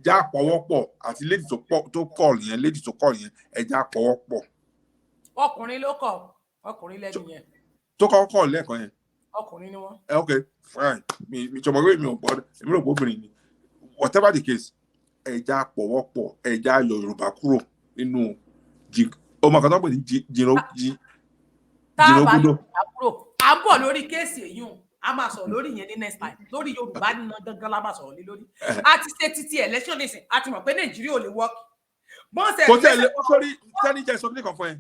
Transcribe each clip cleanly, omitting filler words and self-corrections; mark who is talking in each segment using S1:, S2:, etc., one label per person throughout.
S1: Já pọ̀wọ́pọ̀ àti lady tó pọ̀ tó call yẹn, lady tó call yẹn, ẹ já pọ̀wọ́pọ̀.
S2: Ọkùnrin ló kọ, ọkùnrin lẹ́nu yẹn.
S1: Tó kọ́ call lẹ́ẹ̀kan yẹn.
S2: Ọkùnrin ni wọ́n.
S1: Ẹ, ok, fine. Mi jọmọ pé mi ò gbọ́, èmi rò pé obìnrin ni. Whatever the case, ẹ já pọ̀wọ́pọ̀, ẹ já yọ Yorùbá kúrò nínú ọmọ kan tó ń pè ní jìnnà
S2: Tá a bá
S1: jìnnà.
S2: Yorùbá kúrò, à ń bọ̀ lórí case èyún, a máa sọ̀rọ̀ lórí yẹn ní next time. Lórí Yorùbá nínú gangan la máa sọ̀rọ̀ lé lórí. A ti ṣe títí election nísìn, a ti mọ̀ pé Nàìjíríà ò lè work. Bọ́n ṣe
S1: Kò tẹ̀lé sórí tẹ́ni jẹ́ sọ kíní kan fún ẹ,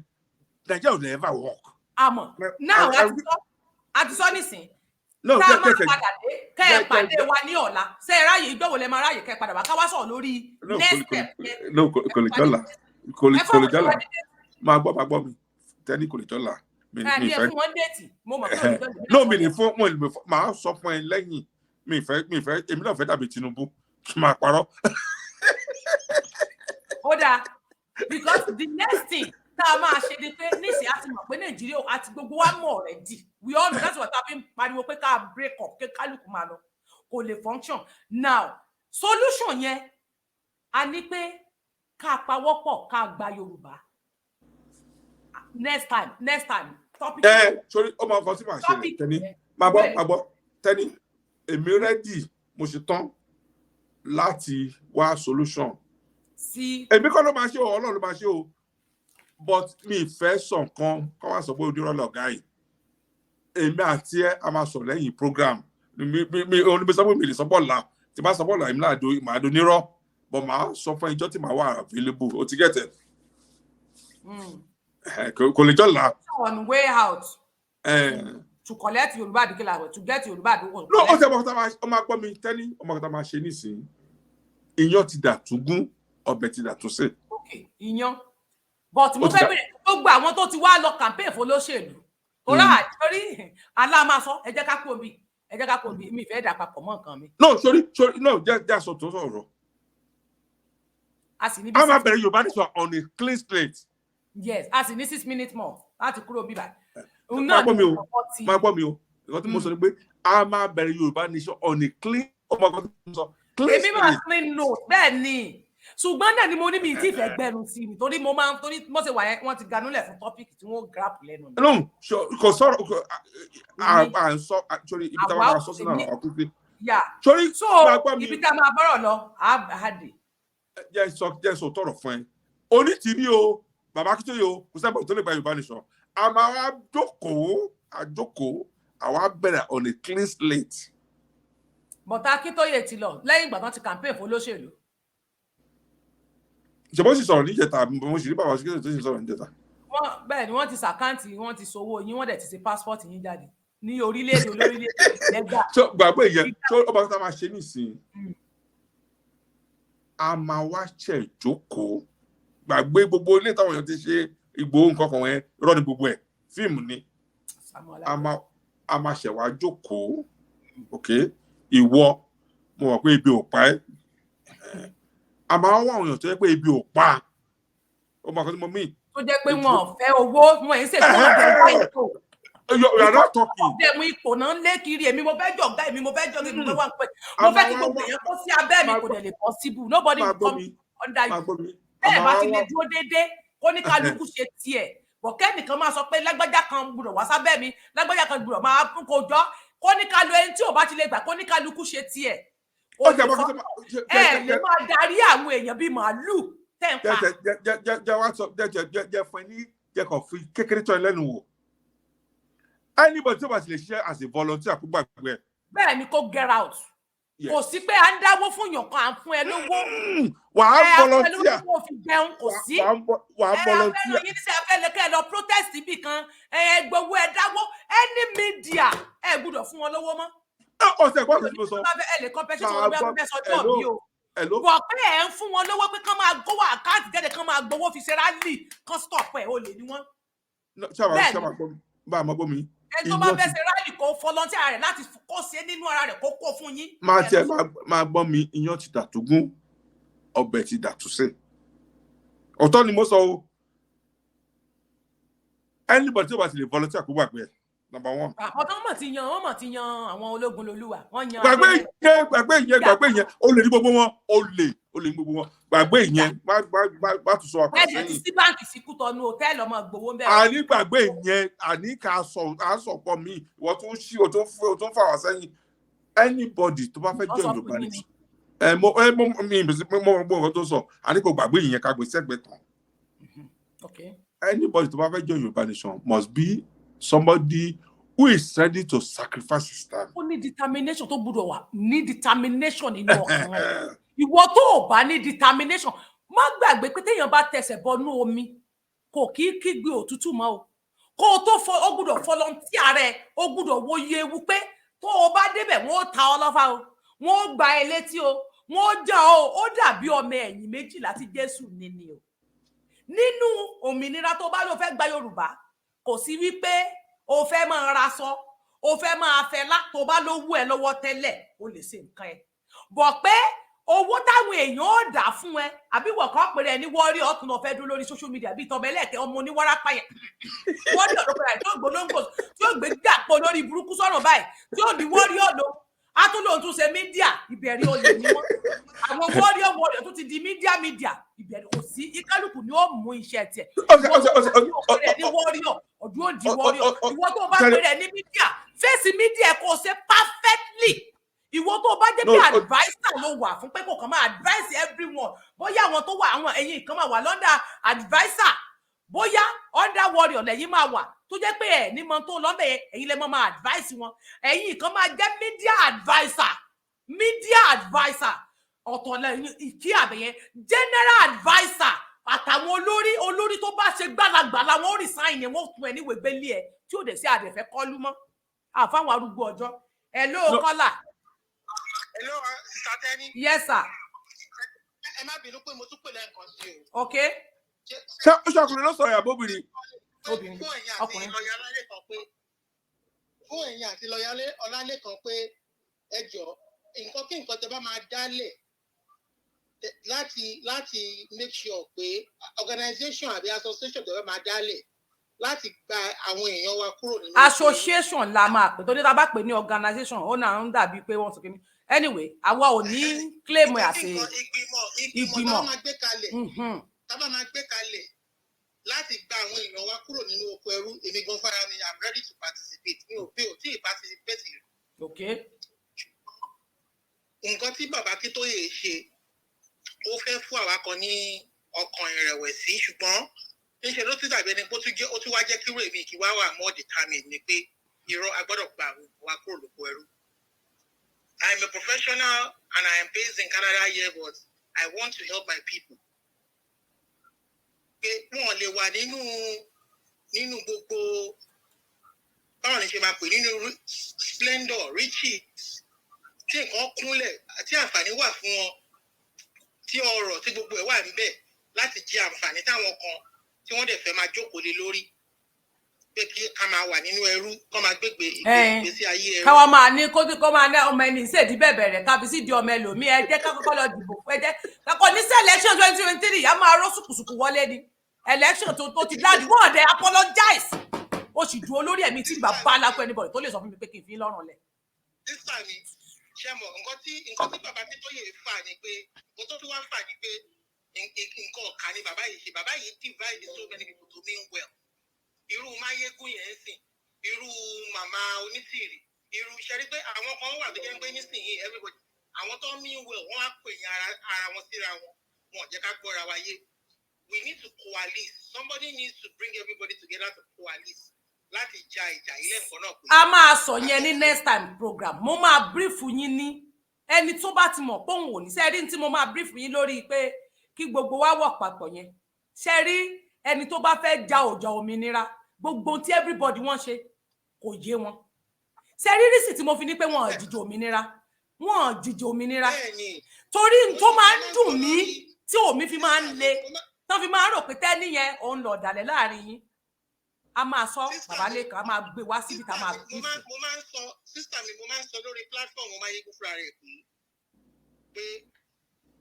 S1: Nàìjíríà ò lè ever work.
S2: Àmọ́ náà a ti sọ nísìn
S1: No,
S2: tá a
S1: jẹ́
S2: máa
S1: jẹ́
S2: padà dé, kẹ́ ẹ
S1: jẹ́
S2: pàdé wa ní ọ̀la. Ṣé ẹ ráyè? Ìgbọ́wò lẹ máa ráyè kẹ́ ẹ padà wá, ká wá sọ̀rọ̀ lórí
S1: No,
S2: next step yẹn?
S1: No, kò lè jọ́la,
S2: Ẹ
S1: kò lè
S2: fọwọ́
S1: jọ́la.
S2: sí wa ní date.
S1: Máa gbọ́, máa gbọ́ mi, tẹ́ni, kò lè jọ́la. Mi
S2: Ẹ
S1: mi
S2: ní ẹ
S1: fẹ́
S2: fún wọn date, mo mọ̀ pé òní jọ́la.
S1: No, mi lè fún mo lè fún, màá sọ fún ẹ lẹ́yìn. Mi fẹ́ èmi náà fẹ́ dàbí Tinubu kí n máa parọ́.
S2: Ó dáa, because the next thing tá a máa ṣe ni pé nísìnyí a ti mọ̀ pé Nàìjíríà àti gbogbo wa mọ̀ already. We all know. That's what a fi ń pariwo pé ká break up, ké kálukú máa lọ, kò lè function. Now, solution yẹn, a ní pé ká pawọ́pọ̀, ká gba Yorùbá. Next time, next time, topic.
S1: Ẹ sórí, ó máa kọ sí màá ṣẹlẹ̀.
S2: Topic
S1: Tẹ́ni,
S2: yẹn.
S1: máa gbọ́.
S2: Bẹ́ẹ̀.
S1: Máa gbọ́, tẹ́ni, èmi ready, mo ṣe tán láti wá solution.
S2: Sí.
S1: Èmi kọ́ ló máa ṣe o, Ọlọ́run ló máa ṣe o, but mi ì fẹ́ sọ nǹkan kọ́ wá sọ pé onírọ́ lọ̀gá yìí. Èmi àti ẹ a máa sọ lẹ́yìn program. Mi oníbi sọ pé mi lè sọ bọ́ọ̀lù tí bá sọ bọ́ọ̀lù, èmi náà do màá do nírọ́, but màá sọ fún ìjọ tí màá wà available. O ti get it? Kò lè jọ́la.
S2: On way out to collect Yorùbá àdìgẹ́ làwẹ̀, to get Yorùbá àdìgẹ́.
S1: No, ó tẹ ọmọ kan tá a máa gbọ́ mi, tẹ́ni, ọmọ kan tá a máa ṣe nísìnyí, iyán ti dà tún gún, ọbẹ̀ ti dà tún sè.
S2: Ok, iyán, but mo
S1: Ó ti
S2: fẹ́
S1: dà-
S2: bèrè gbogbo àwọn tó ti wá lọ campaign fún olóṣèlú torí torí aláàmásọ, ẹ jẹ́ ká kú omi, ẹ jẹ́ ká kú omi, mi ìfẹ́ dà papọ̀ mọ́ nǹkan mi.
S1: No, sori, no, jẹ́ àṣọ tó sọ̀rọ̀.
S2: A sì ní
S1: A máa
S2: bí
S1: bẹ̀rẹ̀ Yorùbá Nation on a clean slate.
S2: Yes, a sì ní 6 minutes more láti kúrò bíbá.
S1: Máa gbọ́ mi o, máa gbọ́ mi o. Nǹkan tí mo sọ ni pé a máa bẹ̀rẹ̀ Yorùbá Nation on a clean, ọmọ kan tó ń sọ clean
S2: Èmi máa
S1: slate.
S2: Clean note, bẹ́ẹ̀ ni, ṣùgbọ́n náà ni mo ní mi tí ìfẹ́ gbẹnu sí ni, torí mo máa ń torí mo ṣe wà yẹn, wọ́n ti ganúlẹ̀ fún topic tí wọ́n grab lẹ́nu mi.
S1: No, kò sọ̀rọ̀ à ń sọ sórí ibi táwọn
S2: Àwa
S1: máa sọ sí náà
S2: èmi-
S1: ọkùnrin
S2: yà
S1: sórí.
S2: So
S1: Máa gbọ́ mi.
S2: ibi tá a máa bọ́rọ̀ lọ, á dé.
S1: Jẹ́ sọ tọrọ fún ẹ, onítìrí o, bàbá Akíntóyè o, kò sábà tó lè gba Yorùbá Nation. A máa wá jókòó, àjókòó, àwa bẹ̀rẹ̀ on a clean slate.
S2: But Akíntóyè ti lọ lẹ́yìn ìgbà tán ti campaign fún olóṣèlú.
S1: Ṣe bó sì sọ̀rọ̀ níjẹta? Mo sì rí bàbá Akíntóyè tó sì sọ̀rọ̀ níjẹta.
S2: Wọ́n bẹ́ẹ̀ ni, wọ́n ti ṣ'account, wọ́n ti sowó yín, wọ́n dẹ̀ ti ṣe passport yín jáde ní orílẹ̀-èdè olórílẹ̀-èdè lẹ́gbà.
S1: So gbàgbé yẹn. So ọba tó máa ṣe nísìnyí, a máa wá ṣe jókòó, gbàgbé gbogbo ilé táwọn èèyàn ti ṣe Ìgbòho nǹkan kan yẹn, irọ́ ni gbogbo ẹ̀, fíìmù ni. A máa ṣẹ̀ wá jókòó. Ok, ìwọ, mo mọ̀ pé ibi ò pa ẹ́. A máa wá àwọn èèyàn tó yẹ pé ibi ò pa ó, máa kọ́ tí mo mean.
S2: Tó jẹ́ pé wọn ò fẹ́ owó, wọn èyí ṣètò ọ̀dẹ̀ wá ipò.
S1: You are not talking.
S2: Ọ̀dẹ̀ mu ipò náà ń lé kiri. Èmi mo fẹ́ jọ̀gá, èmi mo fẹ́ jọ̀gá, èmi mo fẹ́ wà pẹ́, mo fẹ́ kí gbogbo èèyàn kó sí abẹ́ mi. Kò dẹ̀ lè possible. Nobody will come under you. Bẹ́ẹ̀ bá ti lè dúró déédéé, kó ní kálukú ṣe tiẹ̀ bọ̀, kẹ́nìkan máa sọ pé lágbájá kan gbọ́dọ̀ wá sábẹ́ mi, lágbájá kan gbọ́dọ̀ máa kó jọ, kó ní kálu ẹni tí ò bá ti lè gbà, kó ní kálukú ṣe tiẹ̀. Ẹ lè máa darí àwọn èèyàn bíi màálù tẹ̀ ń pa.
S1: Jẹ́ wá sọ, jẹ́ jẹ́ fún ẹ ní, jẹ́ kàn fi kékeré tọ́ ẹ lẹ́nu wò. Anybody tí ó bá ti lè ṣiṣẹ́ as a volunteer, kó gbàgbé ẹ̀.
S2: Bẹ́ẹ̀ ni, kó get out. Kò sí pé à ń dáwó fún yàn kan, à ń fún ẹ lówó.
S1: Wà á volunteer.
S2: Ẹ kó fi jẹun, kò sí.
S1: Wà á volunteer.
S2: Ẹ afẹ́ yín ní sẹ́, afẹ́ kẹ́ ẹ lọ protest ibì kan, ẹ gbowó, ẹ dáwó. Any media, ẹ gbọ́dọ̀ fún wọn lówó mọ́.
S1: Ọ̀sẹ̀ gbọ́dọ̀ tí mo sọ.
S2: Ẹ lè compensation wọn bí wọ́n fẹ́ sọjọ́ bí o bọ̀ pé ẹ̀ ń fún wọn lówó pé kán máa gbówó account jáde, kán máa gbowó fi ṣe rally, kán stop ẹ̀, olè ní wọ́n.
S1: Ṣáà bá a mọ gbọ́ mi.
S2: Ẹni tó bá fẹ́ ṣe rally, kó volunteer rẹ̀ láti kó ṣe nínú ara rẹ̀, kó kó fún yín.
S1: Máa tiẹ̀ máa gbọ́ mi, iyán ti dàtúgún, ọbẹ̀ ti dàtúnṣe. Ọ̀tọ̀ ni mo sọ o. Anybody tí ó bá ti lè volunteer, kó gbàgbé ẹ̀. Number one.
S2: Àwọn tó mọ̀ ti yan, wọ́n mọ̀ ti yan àwọn ológun lolúwa, wọ́n yan.
S1: Gbàgbé ìyẹn, gbàgbé ìyẹn, gbàgbé ìyẹn. Ó lè ní gbogbo wọn, ó lè ní gbogbo wọn. Gbàgbé ìyẹn, má má má má tún sọ àpà
S2: Ẹ̀jẹ̀ ti
S1: sẹ́yìn.
S2: sí báǹkì sí Kútọ́nù, hòtẹ́ẹ̀lì ọmọ gbowó ń bẹ̀rẹ̀.
S1: Àní gbàgbé ìyẹn, àní ká sọ, à ń sọ pọ̀ mí. Ìwọ tún ṣí, o tún fún, o tún fà wá sẹ́yìn. Anybody tó bá fẹ́
S2: Wọ́n
S1: join
S2: sọ fún
S1: Yorùbá
S2: yín ni.
S1: Nation, ẹ mo ẹ mo mi mo mo nǹkan tó sọ, àní kò gbàgbé ìyẹn, ká gbé sẹ́gbẹ̀ẹ́ kan. Anybody tó bá fẹ́ join Yorùbá Nation must be somebody who is ready to sacrifice his time.
S2: Ó ní determination, tó gbúdọ̀ wà ní determination nínú ọkàn rẹ̀. Ìwọ tó o bá ní determination, má gbàgbé pé téèyàn bá tẹsẹ̀ bọnú omi, kò kí kígbe òtútù mọ́ o. Kó o tó fọ, ó gbúdọ̀ volunteer rẹ, ó gbúdọ̀ wo iye ewu pé tó o bá débẹ̀, wọ́n ó ta ọ lọ́fà o, wọ́n ó gba ẹ létí o, wọ́n ó já o. Ó dàbí ọmọ ẹ̀yìn 12 tí Jésù ní ni o. Nínú òmìnira tó bá lọ fẹ́ gba Yorùbá, kò sí wípé o fẹ́ máa raṣọ, o fẹ́ máa fẹlá. Tó bá lówó ẹ lọ́wọ́ tẹ́lẹ̀, o lè ṣe nǹkan ẹ bọ̀ pé owó táwọn èèyàn ó dà fún ẹ, àbí wọ̀ kàn pèrè ẹ ní wọ́ọ̀rì ọ̀tún náà fẹ́ dúró lórí social media bíi tọmọ ẹlẹ́kẹ̀ ọmọ oníwárápá yẹn, wọ́ọ̀rì ọ̀dọ́ pẹ̀lú tí ó gbólóńgbò, tí ó gbé dàpọ̀ lórí burúkú sọ̀rọ̀ báyìí, tí ó di wọ́ọ̀rì ọ̀dọ́ á tún lóun tún ṣe media. Ìbẹ̀rẹ̀ olè ní wọ́n. Àwọn warrior warrior tó ti di media media, ìbẹ̀rẹ̀ kò sí. Ìkálukú ni ó mú iṣẹ́ tiẹ̀.
S1: Ọ̀sẹ̀ ọ̀sẹ̀ ọ̀sẹ̀.
S2: Ìwọ tó bá ní warrior ọdún ó di warrior. Ìwọ tó bá pèrè ní media, fèsì media kò ṣe perfectly. Ìwọ tó bá jẹ́ bí adviser ló wà fún pé kò kàn máa advice everyone, bóyá àwọn tó wà, àwọn ẹ̀yin kan máa wà lọ́ndà adviser, bóyá under warrior lẹ́yìn máa wà, tó jẹ́ pé ẹ̀ ní mọ tó lọ́bẹ̀ yẹn, ẹ̀yin lè mọ máa advice wọn. Ẹ̀yin kan máa jẹ́ media adviser, media adviser ọ̀tọ̀ lẹ́yìn ìkí àbẹ̀yẹn, general adviser àtàwọn olórí olórí tó bá ṣe gbàlagbàla, wọn ó resign yẹn, wọn ó tún ẹ níwèé gbélé ẹ tí ò dẹ̀ sí àdẹ̀fẹ́ kọ́lú mọ́ àfáwọn arúgbó ọjọ́ ẹ ló kọ́là.
S3: Hello, Sister Tenny.
S2: Yes, sir.
S3: Ẹ má bínú pé mo tún pè lẹ́ẹ̀kan sí o.
S2: Ok.
S1: Ṣé ó ṣọkùnrin ló sọ ìyàbọ̀ obìnrin?
S2: Obìnrin.
S3: Fún ẹ̀yin àti
S2: Ọkùnrin.
S3: lọ́ọ̀yà Ọlálékan pé, fún ẹ̀yin àti lọ́ọ̀yà Ọlálékan pé, ẹ jọ, nǹkan kí nǹkan tẹ bá máa dálẹ̀ láti make sure pé organisation àbí association tẹ bá máa dálẹ̀ láti gba àwọn èèyàn wa kúrò nínú
S2: Association la máa pè, tó ní tá a bá pè ní organisation, ó náà ń dàbí pé wọ́n sọ kí ni. Anyway, àwa ò ní claim ẹ̀ àti
S3: ìgbìmọ̀ ìgbìmọ̀
S2: ìgbìmọ̀.
S3: tá a máa gbé kalẹ̀, tá a bá máa gbé kalẹ̀ láti gba àwọn èèyàn wa kúrò nínú oko ẹrú, èmi gan fara mi, I'm ready to participate. Mi ò pé ò tí ì participate rí. Nǹkan tí bàbá Akíntóyè ṣe, ó fẹ́ fún àwa kan ní ọkàn ìrẹ̀wẹ̀sì, ṣùgbọ́n níṣẹ́ ló ti dàbí ẹni pé ó tún jẹ́, ó tún wá jẹ́ kíró èmi kí wá wà more determined ni pé irọ́, a gbọ́dọ̀ gba àwọn èèyàn wa kúrò lóko ẹrú. I am a professional and I am based in Canada here, but I want to help my people. Pé wọn lè wà nínú gbogbo, báwọn ní ṣe máa pè, nínú splendor, riches, tí nǹkan kúnlẹ̀, tí àǹfààní wà fún wọn, tí ọrọ̀, tí gbogbo ẹ̀ wà níbẹ̀ láti jẹ àǹfààní, táwọn kan tí wọ́n dẹ̀ fẹ́ máa jókòó lé lórí pé kí ká máa wà nínú ẹrú, kó máa gbégbé ìgbésí ayé ẹrú.
S2: Káwọn máa ní kó máa ní ọmọ ẹni ìṣèdí bẹ̀bẹ̀ rẹ̀ kábí sí di ọmọ ẹlòmíì. Ẹ jẹ́ ká kọ́kọ́ lọ dìbò, ẹ jẹ́ kakọ ní sí election 2023, a máa rọ́ sùkùsùkù wọlé ni. Election tó ti dájú, wọ́n dẹ̀ apologize, ó sì dúró lórí ẹ̀mí tí bàbá alákọ̀. Anybody tó lè sọ fún mi pé kí n fi lọ́rùn lẹ̀.
S3: Sísà mi, ṣe mọ̀ nǹkan tí bàbá Akíntóyè fà ni pé, nǹkan tó tún wá fà ni pé nǹkan ọ̀kà ni bàbá yìí ṣe. Bàbá yìí divide so many people to mean well. Irú Máyégún yẹn ń sìn, irú màmá Onítìrì, irú ṣe rí pé àwọn kan wà tó jẹ́ pé nísìnyí everybody, àwọn tó mean well, wọ́n á pè yín ara wọn síra wọn, wọn ò jẹ́ ká gbọ́ra wa yé. We need to coalesce. Somebody needs to bring everybody together to coalesce láti ja ìjà ilé nǹkan náà pé.
S2: A máa sọ yẹn ní next time program. Mo máa brief yín ní ẹni tó bá ti mọ̀ pé òun ò ní ṣe rí tí mo máa brief yín lórí pé kí gbogbo wa wọ̀ papọ̀ yẹn. Ṣe rí ẹni tó bá fẹ́ ja òjà òmìnira, gbogbo ohun tí everybody wọ́n ṣe kò yé wọn. Ṣe rí rísì tí mo fi ní pé wọn ò jìjì òmìnira, wọn ò jìjì òmìnira, torí n tó máa ń dùn mí tí òmí fi máa ń le, tán fi máa ń rò pé tẹ́ni yẹn òun lọ ọ̀dàlẹ̀ láàrin yín. A máa sọ bàbá lẹ́kàn, a máa gbé wá síbi tá a máa
S3: mo máa mo máa ń sọ, sísà mi, mo máa ń sọ lórí platform Máyégún fúnra rẹ̀ pé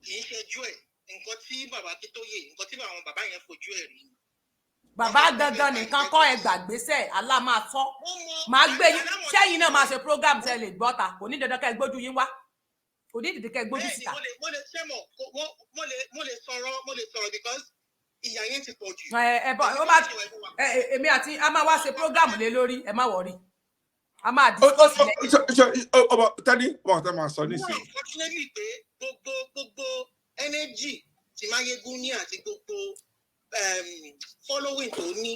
S3: kì í ṣẹjú ẹ̀. Nǹkan tí bàbá Akíntóyè, nǹkan tí àwọn bàbá yẹn fojú ẹ̀ rí ni.
S2: Bàbá gangan nìkan kọ́, ẹ gbàgbésẹ̀ alá máa sọ.
S3: Mo mọ.
S2: Màá gbé yín
S3: aláwọ̀
S2: sẹ́yìn náà, máa ṣe program tẹ́ lè gbọ́ ta. Kò ní dandan kẹ́ ẹ gbójú yín wá, kò ní dandan kẹ́ ẹ gbójú síta.
S3: Mo lè ṣé mọ̀, mo lè sọ̀rọ̀ because ìyà yẹn ti pọ̀ jù.
S2: Ẹ bọ ó bá ẹ èmi àti a máa wá ṣe program lé lórí. Ẹ má worry, a máa discuss lẹ́yìn.
S1: Ọmọ tẹ́lí ọmọ tẹ́ máa sọ nísìnyí.
S3: Unfortunately pé gbogbo energy tí Máyégún ní àti gbogbo following tó ní,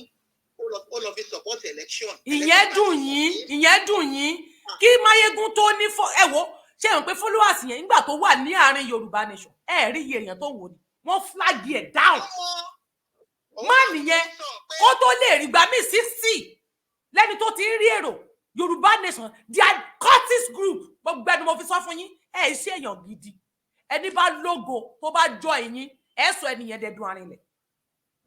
S3: ó lọ fi support election.
S2: Ìyẹn dùn yín, ìyẹn dùn yín. Kí Máyégún tó ní fọ, ẹ wo, ṣé ẹ mọ̀ pé followers yẹn, nígbà tó wà ní àárín Yorùbá Nation, ẹ rí iye èèyàn tó wò ni wọ́n flag ẹ̀ down. Má nìyẹn kó tó lè rí gbà mí 60 lẹ́ni tó ti ń rí èrò Yorùbá Nation. Their cultist group, gbogbo ẹni mo fi sọ fún yín, ẹ ṣe èèyàn gidi. Ẹni bá lógo tó bá jọ ẹ̀yin, ẹ sọ ẹnìyẹn dẹdun arinlẹ̀,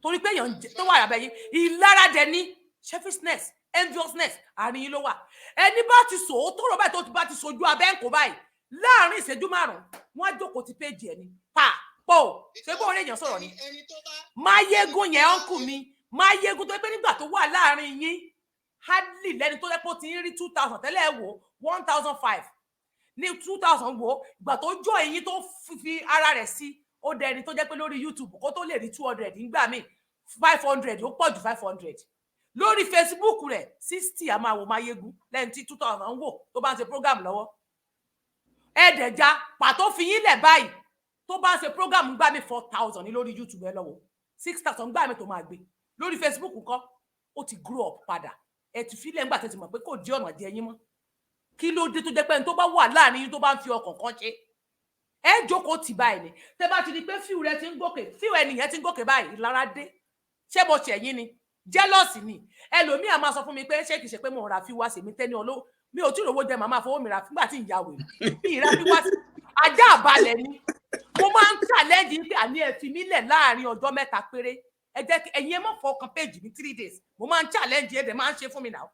S2: torí pé èèyàn tó wà lábẹ́ yín, ìlara dẹ ní selfishness, enviousness, àárín yín ló wà. Ẹni bá ti sọ ó tó rọ báyìí, tó bá ti sojú abẹ́ ń kó báyìí, láàárín ìṣẹ́jú 5, wọ́n á jókòó ti péjì ẹni pa pò. Ṣé bó orí èèyàn sọ̀rọ̀ ni?
S3: Ẹni tó bá
S2: Máyégún yẹn, uncle mi, Máyégún tó pé nígbà tó wà láàrin yín, hardly lẹ́ni tó lẹ́pọ̀ tí ń rí 2,000 tẹ́lẹ̀, wò 1,500 ní 2,000. Wò ìgbà tó jọ eyín, tó fi ara rẹ̀ sí, ó dẹni tó jẹ́ pé lórí YouTube, kó tó lè rí 200 nígbà míì, 500, ó pọ̀ ju 500. Lórí Facebook rẹ̀, 60 a máa wò Máyégún lẹ́ni tí 2,000 ń wò tó bá ń ṣe program lọ́wọ́. Ẹ̀ẹ́dẹ̀já pàtó fi yín lẹ̀ báyìí, tó bá ń ṣe program gbà mí, 4,000 ní lórí YouTube. Ẹ lọ́wọ́ 6,000 gbà mí tó máa gbé lórí Facebook ńkọ́. Ó ti grow up padà. Ẹ ti filẹ̀ ńgbà tẹ́ ti mọ̀ pé kò di ọ̀nà jẹ yín mọ́. Kí ló dé tó jẹ́ pé ẹni tó bá wà láàrin yín, tó bá ń fi ọkàn kan ṣe, ẹ jókòó tì báyìí ni? Tẹ́ bá ti di pé view rẹ ti ń gòkè, view ẹnìyẹn ti ń gòkè báyìí, ìlara dé. Ṣé mo ṣẹ̀yìn ni? Jealous ni. Ẹlòmíà máa sọ fún mi pé ṣé kìí ṣe pé mo ra fi wá sí mi tẹ́ni olówó? Mi ò tí ì rówó jẹ, màmá fowó mi ra fúngbà tí ìyá wèrè mi ìra fi wá sí. Ajá àbálẹ̀ ni mo máa ń challenge pé àní ẹ fi mí lẹ̀ láàrin ọjọ́ 3 péré. Ẹ jẹ́ kí ẹ̀yin ẹ má fọkàn page mi 3 days. Mo máa ń challenge, ẹ̀ dẹ̀ máa ń ṣe fún mi náà.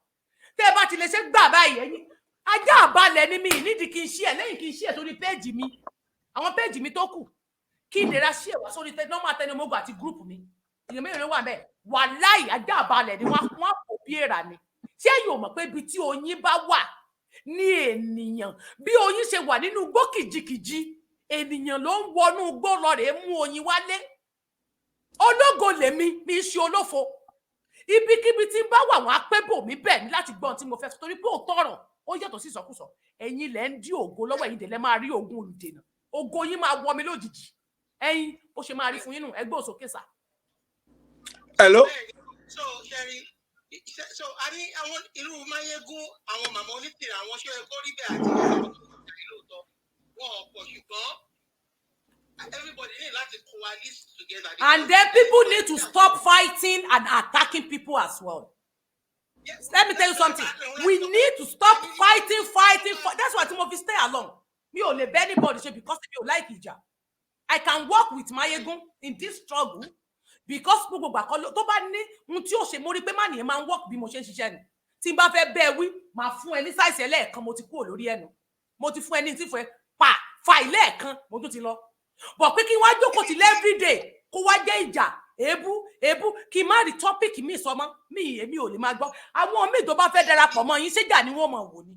S2: Tẹ́ ẹ bá ti lè ṣe gbà báyìí, ẹ̀yin ajá àbálẹ̀ ni mi nídìí kí n ṣí ẹ̀ lẹ́yìn, kí n ṣí ẹ̀ sórí page mi, àwọn page mi tó kù, kí n lè ra ṣí ẹ̀ wá sórí normal Tẹnumọ́gò àti group mi. Èèyàn mélòó ló wà bẹ́ẹ̀? Wàláì, ajá àbálẹ̀ ni wọ́n kò bí èèrà ni. Ṣé yóò mọ̀ pé ibi tí oyin bá wà ní ènìyàn, bí oyin ṣe wà nínú igbó kìjikìji, ènìyàn ló ń wọnú igbó lọ rèé mú oyin wálé. Ológo lèmi, mi ṣe olófo. Ibikíbi tí ń bá wà, wọn á pẹ́ bò mí bẹ́ẹ̀ ní láti gbọ́n tí mo fẹ́ sọ, torí pé òótọ́ ọ̀rọ̀ ó yàtọ̀ sí ìsọkúsọ. Ẹ̀yin lẹ ń dí ògo lọ́wọ́, ẹ̀yin dẹ̀ lẹ máa rí ogun olùdènà. Ògo yín máa wọ mi lójijì. Ẹ̀yin bó ṣe máa rí fún yín nù. Ẹgbẹ́ òsókè sà.
S1: Hello.
S3: So Sherry, so a ní àwọn irú Máyégún, àwọn màmá onítìrẹ, àwọn ṣé kó rí bẹ́ẹ̀ àti àwọn tó ń tẹ̀lé lóòótọ́ wọn ò pọ̀, ṣùgbọ́n everybody need láti coalesce together.
S2: And then people need to stop fighting and attacking people as well.
S3: Yes.
S2: Let me tell you something, we need to stop fighting, fighting, fight. That's why tí mo fi stay alone. Mi ò lè bẹ́ anybody ṣe because mi ò like ìjà. I can work with Mayegun in this struggle because gbogbo ìgbà kan tó bá ní ohun tí ó ṣe, mo rí pé má nìyẹn máa ń work bí mo ṣe ń ṣiṣẹ́ ni. Tí n bá fẹ́ bẹ́ẹ̀ wí, máa fún ẹ ní size ẹlẹ́ẹ̀kan, mo ti kúrò lórí ẹnu. Mo ti fún ẹ ní tí fún ẹ pa fa ilé ẹ̀kan, mo tún ti lọ bọ̀ pé kí wọ́n á jókòó ti everyday, kó wá jẹ́ ìjà, èébú, èébú, kí n má rí topic mi sọ mọ́ mi. Èmi ò lè máa gbọ́ àwọn míì tó bá fẹ́ darapọ̀ mọ́ yín, ṣéjà ni wọ́n mọ̀ wò ni.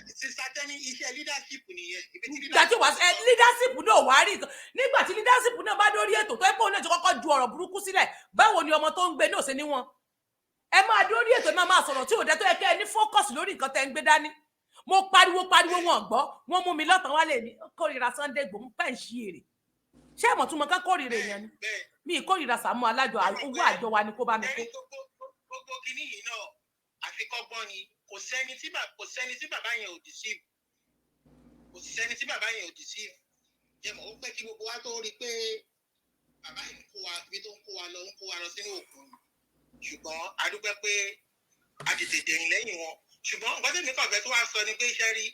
S3: Sister Tẹ́ni, iṣẹ́ leadership nìyẹn. Ibi tí
S2: Ìgbà tí wàá ẹ leadership náà wàá rí nǹkan, nígbà tí leadership náà bá dórí ètò tó ẹ pé òun náà ti kọ́kọ́ ju ọ̀rọ̀ burúkú sílẹ̀, báwo ni ọmọ tó ń gbé náà ṣe ní wọn? Ẹ máa dórí ètò, ẹ máa máa sọ̀rọ̀ tí ò dẹ́, tó yẹ kẹ́ ẹ ní focus lórí nǹkan tẹ́ ń gbé dání. Mo pariwo pariwo, wọn gbọ́. Wọn mú mi lọ́tàn wálé ní kórìíra Sunday Igboho pẹ́ ń ṣí èrè. Ṣé ẹ̀mọ̀ tún mọ ká kórìíra èèyàn ni? Mi kórìíra Sàámú Alájọ. Owó àjọ wa ni kó bá mi kó.
S3: Ẹni gbogbo kinní yìí náà, àfikọ́gbọ́n ni. Kò sẹ́ni tí bàbá yẹn ò deceive, kò sẹ́ni tí bàbá yẹn ò deceive. Jẹ́mọ̀, ó pẹ́ kí gbogbo wa tó rí i pé bàbá yìí ń kó wa ibi tó ń kó wa lọ, ń kó wa lọ sínú òkun, ṣùgbọ́n a dúpẹ́ pé a tètè dẹ̀yìn lẹ́yìn wọn. Ṣùgbọ́n nǹkan tẹ̀mí kàn fẹ́ tó wá sọ ni pé, iṣẹ́ rí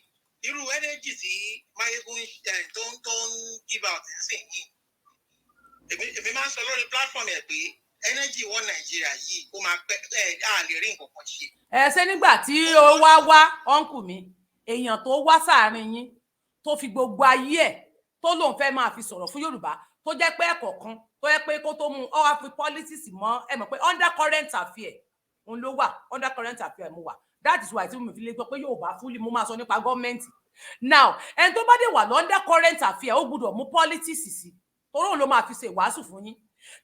S3: irú energy tí Mayegun tó ń give out nísìnyí, èmi máa ń sọ lórí platform ẹ̀ pé energy wọn Nàìjíríà yìí, ó máa pẹ́ ẹ̀ á lè rí nǹkan kan ṣe.
S2: Ẹ ṣe nígbà tí ó wá wá, uncle mi, èèyàn tó wá sáàrin yín, tó fi gbogbo ayé ẹ̀ Tó lóun fẹ́ máa fi sọ̀rọ̀ fún Yorùbá, tó jẹ́ pé ẹ̀kọ̀ọ̀kan tó yẹ pé kó tó mú ọ wá fi politics mọ́. Ẹ mọ̀ pé under current affair òun ló wà, under current affair mo wà. That is why tí mo fi lè gbọ́ pé Yorùbá fúlì, mo máa sọ nípa gọ́ọ̀mẹ̀ntì now. Ẹni tó bá dé wà under current affair, ó gbúdọ̀ mú politics sí, torí òun ló máa fi ṣe ìwàásù fún yín.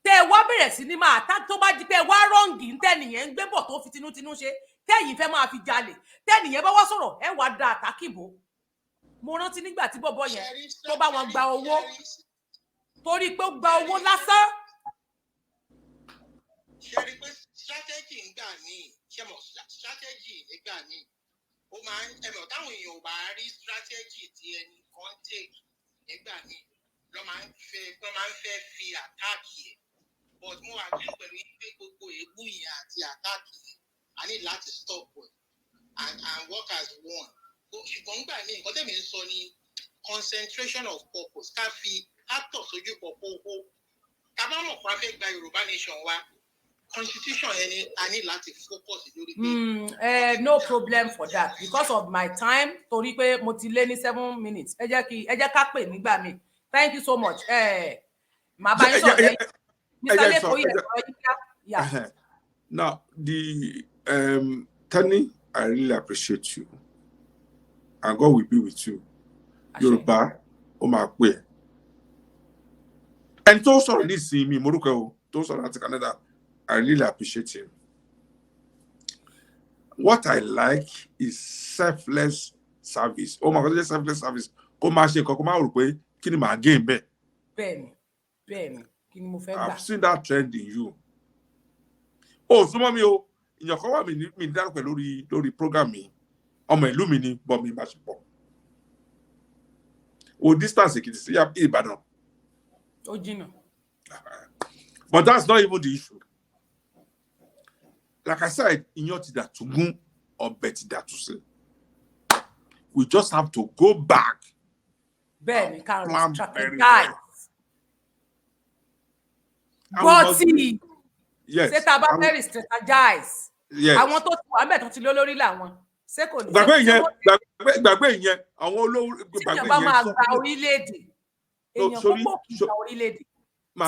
S2: Tẹ ẹ wá bẹ̀rẹ̀ sí ní máa tá, tó bá di pé ẹ wá wrong, ń tẹ́nìyẹn ń gbé bọ̀ tó fi tinútinú ṣe, tẹ́yìn fẹ́ máa fi jalè, tẹ́nìyẹn bá wá sọ̀rọ̀, ẹ wá da àtàkìbò. Mo rántí nígbà tí bọ̀bọ̀ yẹn tó bá wọn gba owó, torí pé ó gba owó lásán.
S3: Ṣe rí pé strategy ń gbà míì, ṣe mọ̀, strategy nígbà míì ó máa ń, ẹ mọ̀, táwọn èèyàn ò bá rí strategy tí ẹnì kan take nígbà míì, lọ́ máa ń fẹ́ fi attack yẹn. But mo agree pẹ̀lú yín pé gbogbo èébú yẹn àti attack yẹn, a ní láti stop ẹ̀ and work as one. Ṣùgbọ́n nígbà míì, nǹkan tẹ̀mí ń sọ ni concentration of purpose, ká fi ká tọ̀ sójú pọ̀ kókó. Ká bá mọ̀ pé a fẹ́ gba Yorùbá nation wa, constitution yẹn ni a ní láti focus lórí pé.
S2: No problem for that because of my time, torí pé mo ti lé ní 7 minutes. Ẹ jẹ́ kí ẹ jẹ́ ká pè nígbà míì. Thank you so much. Màá bá yín sọ̀rọ̀ lẹ́yìn. Mr. Lẹ́kọ̀ọ́ yẹ ọ̀rọ̀ yín kíá.
S1: Now, the Tani, I really appreciate you and God will be with you. Yorùbá ó máa pè ẹ́. Ẹni tó sọ̀rọ̀ nísìnyí, mi morúkọ o, tó sọ̀rọ̀ láti Canada, I really appreciate him. What I like is selfless service. Ó máa kọ́ sí selfless service, kó máa ṣe nǹkan, kó máa rò pé kí ni màá gain bẹ́ẹ̀.
S2: Bẹ́ẹ̀ni, kí ni mo fẹ́ gbà.
S1: I've seen that trend in you. O súnmọ́ mi o, ìyàn kan wà mí mi dárúkọ lórí program mi, ọmọ ìlú mi ni, bọ́ mi bá ṣe pọ̀. O distance Èkìtì sí Ìbàdàn.
S2: Ó jìnnà.
S1: But that's not even the issue. Like I said, iyán ti dà tún gún, ọbẹ̀ ti dà tún sí. We just have to go back.
S2: Bẹ́ẹ̀ni, ká strategize. Bọ́tì ṣé tá a bá fẹ́ strategize, àwọn tó ti wà mẹ́ẹ̀ tó ti lé lórí làwọn, ṣé kò ní.
S1: Gbàgbé ìyẹn, gbàgbé ìyẹn, àwọn olówó.
S2: Gbàgbé ìyẹn. Tíyàn bá máa gba orílẹ̀-èdè, èèyàn púpọ̀ kì í gba orílẹ̀-èdè.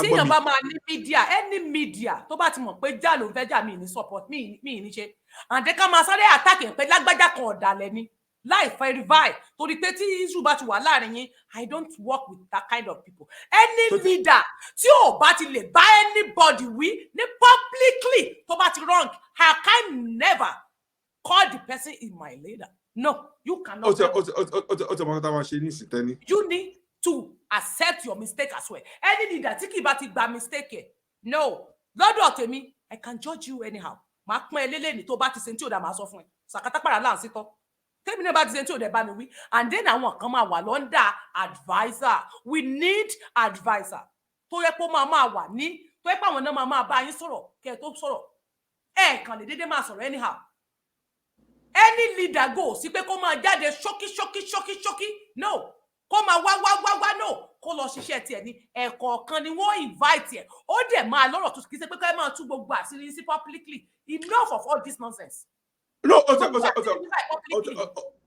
S2: Tíyàn bá máa ní media, any media tó bá ti mọ̀ pé já ló ń fẹ́ jà, mí ní support mí ní ṣe àǹdẹ́ ká máa sáré attack pé lágbájá kan ọ̀dàlẹ̀ ni láì verify, torí pé tí issue bá ti wà láàrin yín, I don't work with that kind of people. Any leader tí ò bá ti lè bá anybody wí ní publicly tó bá ti wrong, I can never call the person is my leader. No, you cannot.
S1: Ó ti ọmọ tó máa ṣe ní ìsìtẹ́ni.
S2: You need to accept your mistake as well. Any leader tí kì í bá ti gba mistake ẹ̀, no. Lọ́dọ̀ tèmi, I can judge you anyhow. Màá pọ́n ẹ lélẹ́ni tó bá ti ṣe tí ò dá, màá sọ fún ẹ. Sàkátàpàrà là ń sí tọ́. Tèmi náà bá ti ṣe tí ò dẹ̀, bá mi wí. And then àwọn kan máa wà lọ́ndà adviser. We need adviser tó yẹ kó máa máa wà ní, tó yẹ pé àwọn náà máa máa bá yín sọ̀rọ̀ kẹ́ ẹ tó sọ̀rọ̀. Ẹ kàn lè déédéé máa sọ̀rọ̀ anyhow. Any leader go sí pé kó máa jáde ṣókí ṣókí ṣókí ṣókí, no. Kó máa wá wá wá wá, no. Kó lọ ṣiṣẹ́ tiẹ̀ ní ẹ̀kọ̀ọ̀kan ni wọ́n invite ẹ̀, ó dẹ̀ máa lọ́rọ̀ tó kì í ṣe pé ká máa tú gbogbo àṣírí sí publicly. Enough of all this nonsense.
S1: No,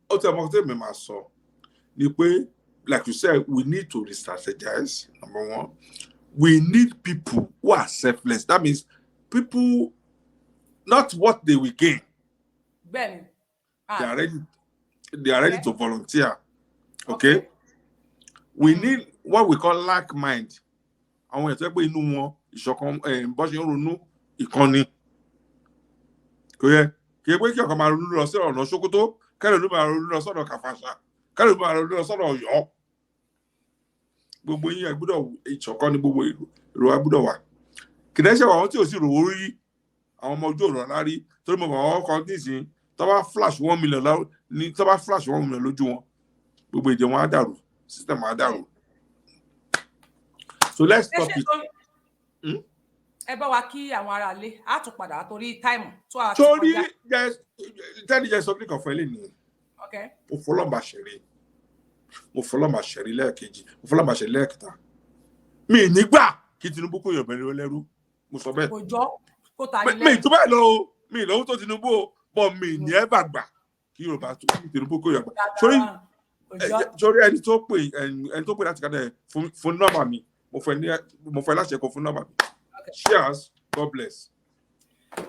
S1: ó ti ọmọ tí mi máa sọ ni pé, like you said, we need to re-strategize. Number one, we need people who are selfless. That means people, not what they will gain.
S2: Bẹ́ẹ̀ni.
S1: They are ready to volunteer. Okay? We need what we call like mind. Àwọn ètò ẹgbẹ́ inú wọn ìṣọ̀kan, bó ṣe ń ronú ìkànnì. Kò yẹ kì í pé kí ọ̀kan máa ronú lọ sí ọ̀nà Sókótó, kẹ́lẹ́ ló máa ronú lọ sọ́dọ̀ Kàfàṣà, kẹ́lẹ́ ló máa ronú lọ sọ́dọ̀ Ọ̀yọ́. Gbogbo yín ẹ gbọ́dọ̀ ìṣọ̀kan ní gbogbo èrò wa gbọ́dọ̀ wà. Kìdẹ́sẹ̀ àwọn tí ò sì rówó rí, àwọn ọmọ ojú ọ̀rọ̀ lárí, torí mo mọ̀ àwọn kan nísìnyí tó bá flash 1 million ní, tó bá flash 1 million lójú wọn, gbogbo èdè wọn á dàrú, system á dàrú. So let's stop it.
S2: Ẹ bá wa kí àwọn ará ilé, á tún padà torí time tó a ti
S1: Torí tẹ́lẹ̀ jẹ́ sọ pé kàn fún ẹ lè nìyẹn. Mo fọlọ́mà ṣẹ̀rí, mo fọlọ́mà ṣẹ̀rí lẹ́ẹ̀kejì, mo fọlọ́mà ṣẹ̀rí lẹ́ẹ̀kẹta, mi nígbà kí Tinubu kó yàn bẹ̀rẹ̀ lẹ́rú, mo sọ bẹ́ẹ̀.
S2: Kò jọ kó ta ilé.
S1: Mi tó bẹ́ẹ̀ lọ o, mi ìlọ́wọ́ tó Tinubu o, bọ́ mi ní ẹ bá gbà kí Yorùbá tó kí Tinubu kó yàn gbà sórí. Sórí ẹni tó pè láti Canada, fún nọ́mbà mi. Mo fẹ́ láṣẹ kó fún nọ́mbà mi. Cheers, God bless.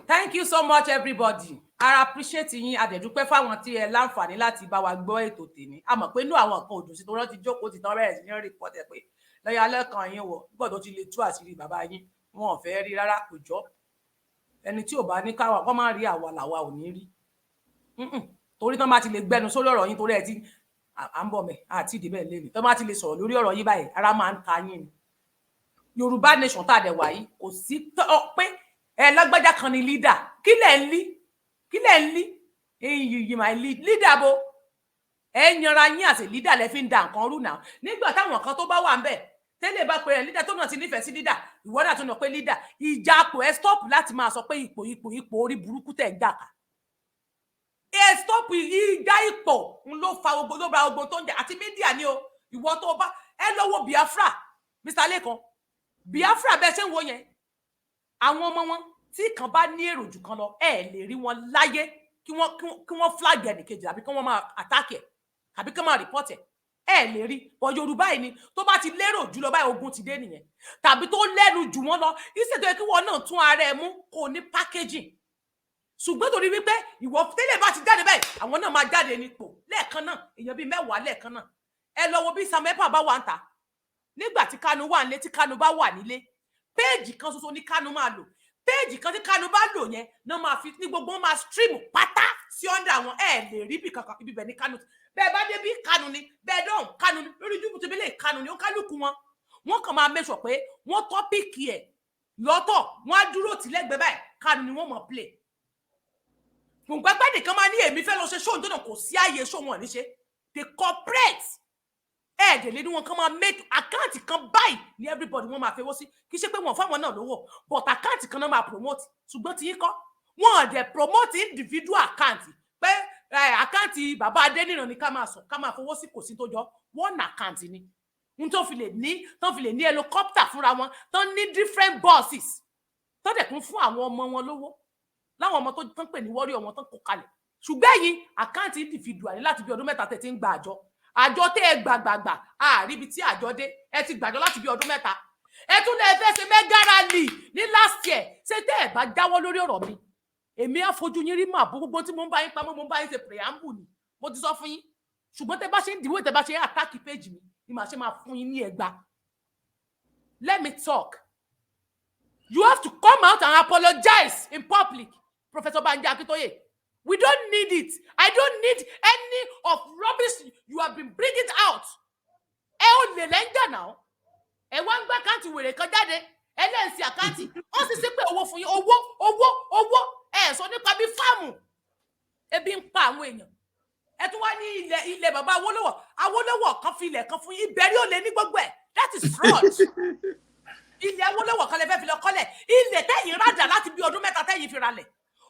S2: Thank you so much, everybody. Ara appreciate yín. A dẹ̀ dúpẹ́ fáwọn tí ẹ láǹfààní láti bá wa gbọ́ ètò tèmi. A mọ̀ pé inú àwọn nǹkan òdùn sí tó rántí jókòó ti tán, bẹ̀rẹ̀ sí ní report ẹ̀ pé lọ́yà lẹ́kàn yín wọ̀ gbọ́dọ̀ tó ti lè tú àṣírí bàbá yín. Wọn ò fẹ́ rí rárá, kò jọ́. Ẹni tí ò bá ní káwa kọ́ máa rí àwa làwa ò ní rí, torí tán bá ti lè gbẹnu sórí ọ̀rọ̀ yín, torí ẹ ti à ń bọ̀ mẹ́ àti ìdíbẹ̀ lé mi, tán bá ti lè sọ̀rọ̀ lórí ọ̀rọ̀ yín báyìí, ara máa ń ta yín ni. Yorùbá Nation tá a dẹ̀ wà yìí, kò sí pé ẹ lágbájá kan ni leader. Kí lẹ̀ ń lí? Kí lẹ̀ ń lí? You my leader bo ẹ yanra yín àti leader lẹ fi ń da nǹkan rú náà. Nígbà táwọn kan tó bá wà ń bẹ̀ tẹ́lẹ̀ bá pe ẹ leader, tó náà ti nífẹ̀ẹ́ sí leader, ìwọ náà tó nà pé leader ìjà àpò. Ẹ stop láti máa sọ pé ipò, ipò, ipò. Orí burúkú tẹ̀ ń jà ká, ẹ stop ìjà ipò. Ń ló fa gbogbo, ló ba gbogbo tó ń jà àti media ni o. Ìwọ tó bá ẹ lọ́wọ́ Biafra, Mr. Lekan, Biafra bẹ́ẹ̀ ṣe ń wo yẹn, àwọn ọmọ wọn tí kan bá ní èrò jù kan lọ, ẹ lè rí wọn láyé kí wọ́n flag ẹnìkejì, àbí kí wọ́n máa attack ẹ̀, àbí kí wọ́n máa report ẹ̀. Ẹ lè rí bọ. Yorùbá yìí ni tó bá ti lérò jù lọ báyìí, ogun ti dé nìyẹn, tàbí tó lẹ́nu jù wọ́n lọ. Ìṣètò yẹ kí wọ́n náà tún ara ẹ mú kó ní packaging, ṣùgbọ́n torí wípé ìwọ tẹ́lẹ̀ bá ti jáde báyìí, àwọn náà máa jáde nípò lẹ́ẹ̀kan náà, èèyàn bíi 10 lẹ́ẹ̀kan náà. Ẹ lọ wo bí Samuel bá wà ń ta nígbà tí Kanu wà nílé. Tí Kanu bá wà nílé, péèjì kan ṣoṣo ní Kanu máa lò. Péèjì kan tí Kanu bá lò yẹn náà máa fi ní gbogbo wọn máa stream pátá sí under wọn. Ẹ lè rí bí kankan ibi bẹ̀ ní Kanu. Bẹ́ẹ̀ bá dé bí Kanu ni, bẹ́ẹ̀ dọ̀hún Kanu ni, lórí júbù tó bẹ́lẹ̀ Kanu ni. Ó kálukú wọn, wọn kàn máa make sure pé wọ́n topic ẹ̀ lọ́tọ̀, wọ́n á dúró tì lẹ́gbẹ̀ẹ́ báyìí, Kanu ni wọ́n mọ̀ play. Gbọ̀ngbẹ́gbẹ́ nìkan máa ní èmi fẹ́ lọ ṣe show nítorí kò sí ààyè show wọn ní ṣe. They cooperate. Ẹ̀ẹ́dẹ̀lẹ́ ní wọn kàn máa make account kan báyìí ní everybody wọn máa fewó sí. Kì í ṣe pé wọn fáwọn náà lówó, but account kan náà máa promote. Ṣùgbọ́n tí yín kọ́, wọn ò dẹ̀ promote individual account pé account bàbá Adéníran ni ká máa sọ, ká máa fowó sí. Kò sí tó jọ. One account ni n tó fi lè ní, tó fi lè ní helicopter fúnra wọn, tó ní different buses, tó dẹ̀ kún fún àwọn ọmọ wọn lówó, láwọn ọmọ tó tán pè ní warrior wọn tán kó kalẹ̀. Ṣùgbọ́n ẹ̀yin, account individual ní láti bí ọdún 3 tẹ̀ ti ń gba àjọ. Àjọ tẹ́ ẹ gbàgbàgbà, àríbi tí àjọ dé. Ẹ ti gbàjọ láti bí ọdún 3. Ẹ tún lè fẹ́ ṣe mega rally ní last year. Ṣé tẹ́ ẹ bá jáwọ́ lórí ọ̀rọ̀ mi, èmi á fojú yín rí mà bó. Gbogbo tí mo ń bá yín pamọ́, mo ń bá yín ṣe preamble ni, mo ti sọ fún yín. Ṣùgbọ́n tẹ́ bá ṣe ń dìwọ́, tẹ́ bá ṣe ń attack page mi ni màá ṣe máa fún yín ní ẹgbà. Let me talk. You have to come out and apologize in public, Professor Banji Akintoye. We don't need it. I don't need any of rubbish you have been bringing out. Ẹ ò lè lẹ́ńjà náà. Ẹ wá ń gbá account wèrè kan jáde. Ẹ lẹ́ǹsì account. Ó sì sí pé owó fún yín, owó, owó, owó. Ẹ sọ nípa bí farm. Ebi ń pa àwọn èèyàn. Ẹ tún wá ní ilẹ̀ bàbá Awólọ́wọ̀. Awólọ́wọ̀ kan fi ilẹ̀ kan fún yín. Ìbẹ̀rí ò lè ní gbogbo ẹ̀. That is fraud. Ilẹ̀ Awólọ́wọ̀ kan lè fẹ́ fi lọ kọ́lẹ̀. Ilẹ̀ tẹ́yìn rádà láti bí ọdún 3 tẹ́yìn fi ralẹ̀,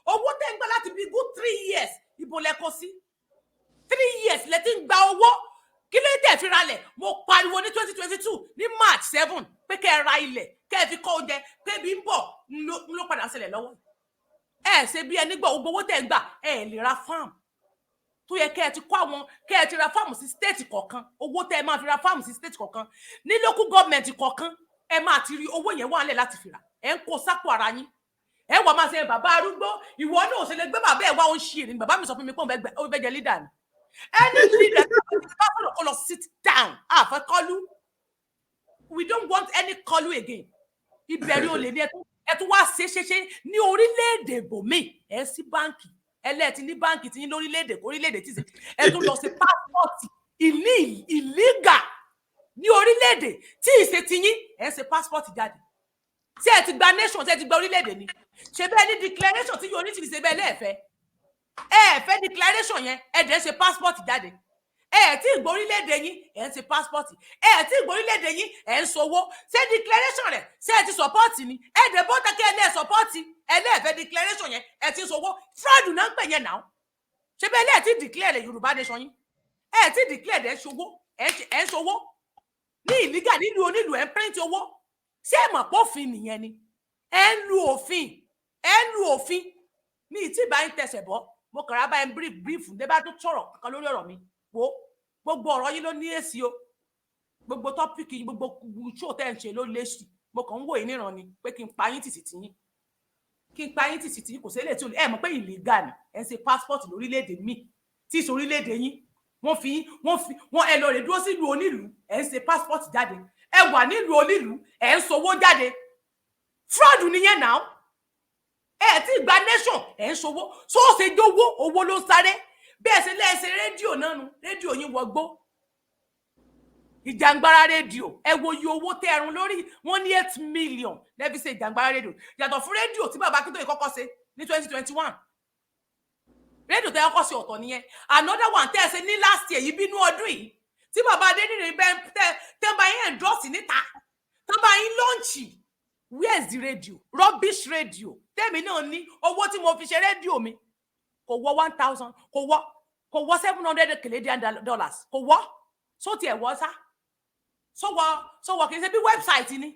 S2: owó tẹ́ ń gbà láti bí good 3 years, ibo lẹ kó sí? 3 years lẹ ti ń gba owó, kí ló tẹ̀ fi ralẹ̀? Mo pariwo ní 2022 ní March 7 pé kẹ́ ẹ ra ilẹ̀, kẹ́ ẹ fi kọ́ oúnjẹ, kébi ń bọ̀. Ń ló padà ṣẹlẹ̀ lọ́wọ́. Ẹ ṣe bí ẹni gbọ́. Gbogbo owó tẹ́ ń gbà, ẹ lè ra farm tó yẹ kẹ́ ẹ ti kọ́ àwọn, kẹ́ ẹ ti ra farm sí state kọ̀ọ̀kan. Owó tẹ́ ẹ máa fi ra farm sí state kọ̀ọ̀kan, ní local government kọ̀ọ̀kan, ẹ máa ti rí owó yẹn wà nílẹ̀ láti fi rà. Ẹ ń kó sápò ara yín. Ẹ wà máa ṣe bàbá arúgbó. Ìwọ náà ò ṣe lè gbé bàbá ẹ wá. Ó ń ṣe èrè ni. Bàbá mi sọ fún mi pé òun fẹ́ jẹ leader ni. Any leader tó bá sọ̀rọ̀, kó lọ sit down. Àfẹ́ kọlu. We don't want any kọlu again. Ìbẹ̀rù olè ní. Ẹ tún wá ṣe ṣe ṣe ní orílẹ̀-èdè ibòmíì. Ẹ sí báǹkì ẹlẹ́ẹ̀tì ní báǹkì tí yín lórílẹ̀-èdè kórílẹ̀-èdè tí ẹ tún lọ sí passport illegal ní orílẹ̀-èdè tí ìṣe ti yín. Ẹ ṣe passport jáde. Tí ẹ ti gba nation, tí ẹ ti gba orílẹ̀-èdè ni, ṣe bẹ́ẹ̀ ní declaration tí yóò ní ti ṣe bẹ́ẹ̀ lẹ́ẹ̀fẹ́. Ẹ fẹ́ declaration yẹn, ẹ dẹ̀ ṣe passport jáde. Ẹ tí ìgbọ́ orílẹ̀-èdè yín, ẹ ń ṣe passport. Ẹ tí ìgbọ́ orílẹ̀-èdè yín, ẹ ń sowó. Ṣé declaration rẹ̀, ṣé ẹ ti support ni? Ẹ dẹ̀ bọ́tà kí ẹ lẹ́ẹ̀ support. Ẹ lẹ́ẹ̀fẹ́ declaration yẹn, ẹ ti ń sowó. Fraud náà ń pè yẹn náà. Ṣé bẹ́ẹ̀ lẹ́ẹ̀ tí declare lẹ̀ Yorùbá nation yín? Ẹ tí declare ẹ̀ ṣòwò, ẹ ń ṣòwò ní illegal nílùú onílùú, ẹ ń print owó. Ṣé ẹ mọ̀ pọ́fin nìyẹn ni? Ẹ ń lu òfin, ẹ ń lu òfin. Mi ì tí bá ń tẹsẹ̀ bọ́, mo kàn rà bá ń brief brief. Ndé bá tún sọ̀rọ̀ kankan lórí ọ̀rọ̀ mi wo. Gbogbo ọ̀rọ̀ yín ló ní èsì o. Gbogbo topic yín, gbogbo show tẹ́ ń ṣe ló léṣì. Mo kàn ń wò yín níran ni pé kí n pa yín tìsí tìyín, kí n pa yín tìsí tìyín. Kò sí eléyìí tí ẹ mọ̀ pé illegal ni. Ẹ ń ṣe passport lórílẹ̀‐èdè míì tí ìṣe orílẹ̀‐èdè yín. Wọ́n fi wọ́n ẹ lọ rè dúró sílùú onílùú, ẹ ń ṣe passport jáde. Ẹ wà nílùú onílùú, ẹ ń sowó jáde. Fraud nìyẹn náà. Ẹ ti gba nation, ẹ ń sowó sóòsè jówó. Owó ló ń sáré. Bẹ́ẹ̀ ṣe lẹ́ẹ̀ṣẹ̀ rédíò náà nu rédíò yín wọgbó, Ìjàngbara rédíò. Ẹ wo iye owó tẹ ẹrun lórí wọn ní 8 million lẹ́fi ṣe Ìjàngbara rédíò, yàtọ̀ fún rédíò tí bàbá Akíntóyè kọ́kọ́ ṣe ní 2021. Rédíò tẹ kọ́kọ́ ṣe ọ̀tọ̀ nìyẹn. Another one tẹ́ ẹ ṣe ní last year yìí, bínú ọdún yìí, tí bàbá Adéníran bẹ́ẹ̀ tẹ́ tẹ́ bá yín endorse níta, tẹ́ bá yín launch. Where is the radio? Rubbish radio. Tẹ́mi náà ní owó tí mo fi ṣe rédíò mi kò wọ 1,000, kò wọ 700 Canadian dollars. Kò wọ só tiẹ̀ wọ́ sá sọwọ sọwọ. Kì í ṣe bí website ni,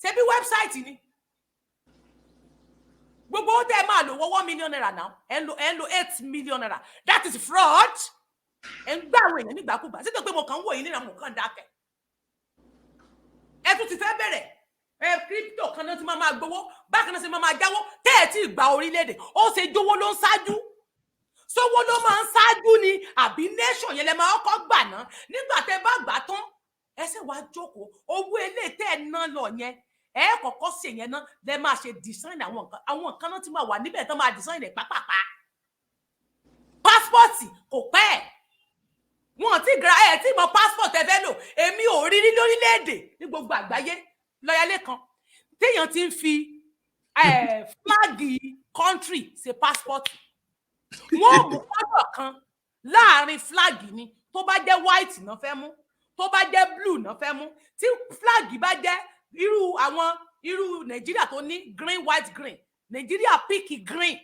S2: ṣe bí website ni. Gbogbo owó tẹ́ ẹ máa lò wọ ₦1 million now. Ẹ ń lo ₦8 million. That is fraud. Ẹ ń gbá àwọn èèyàn nígbàkúgbà sí pé mo kàn ń wò yín nínú, mo kàn dákẹ́. Ẹ tún ti fẹ́ bẹ̀rẹ̀ ẹ crypto kan náà ti máa máa gbowó bákan náà sì máa máa jáwó. Tẹ́ ẹ ti gba orílẹ̀-èdè, ó ṣe jówó ló ń ṣáájú, sówó ló máa ń ṣáájú ni, àbí nation yẹn lẹ máa kọ́ gbà ná? Nígbà tẹ́ bá gbà tán, ẹ ṣe wá jókòó. Owó eléyìí tẹ́ ẹ ná lọ yẹn, ẹ kọ́kọ́ ṣe yẹn ná, lẹ máa ṣe design àwọn nǹkan. Àwọn nǹkan náà ti máa wà níbẹ̀ tán, máa design rẹ̀ pápápá. Passport kò pẹ́ ẹ̀ wọn ti gra ẹ tí mọ passport ẹ fẹ́ lò. Èmi ò rí rí lórílẹ̀‐èdè ní gbogbo àgbáyé lọ́yàlé kan téèyàn ti ń fi flag country ṣe passport. Wọn ò mú colour kan láàrin flag ni. Tó bá jẹ́ white náà fẹ́ mú, tó bá jẹ́ blue náà fẹ́ mú, tí flag bá jẹ́ irú àwọn irú Nàìjíríà tó ní green, white, green, Nàìjíríà pick green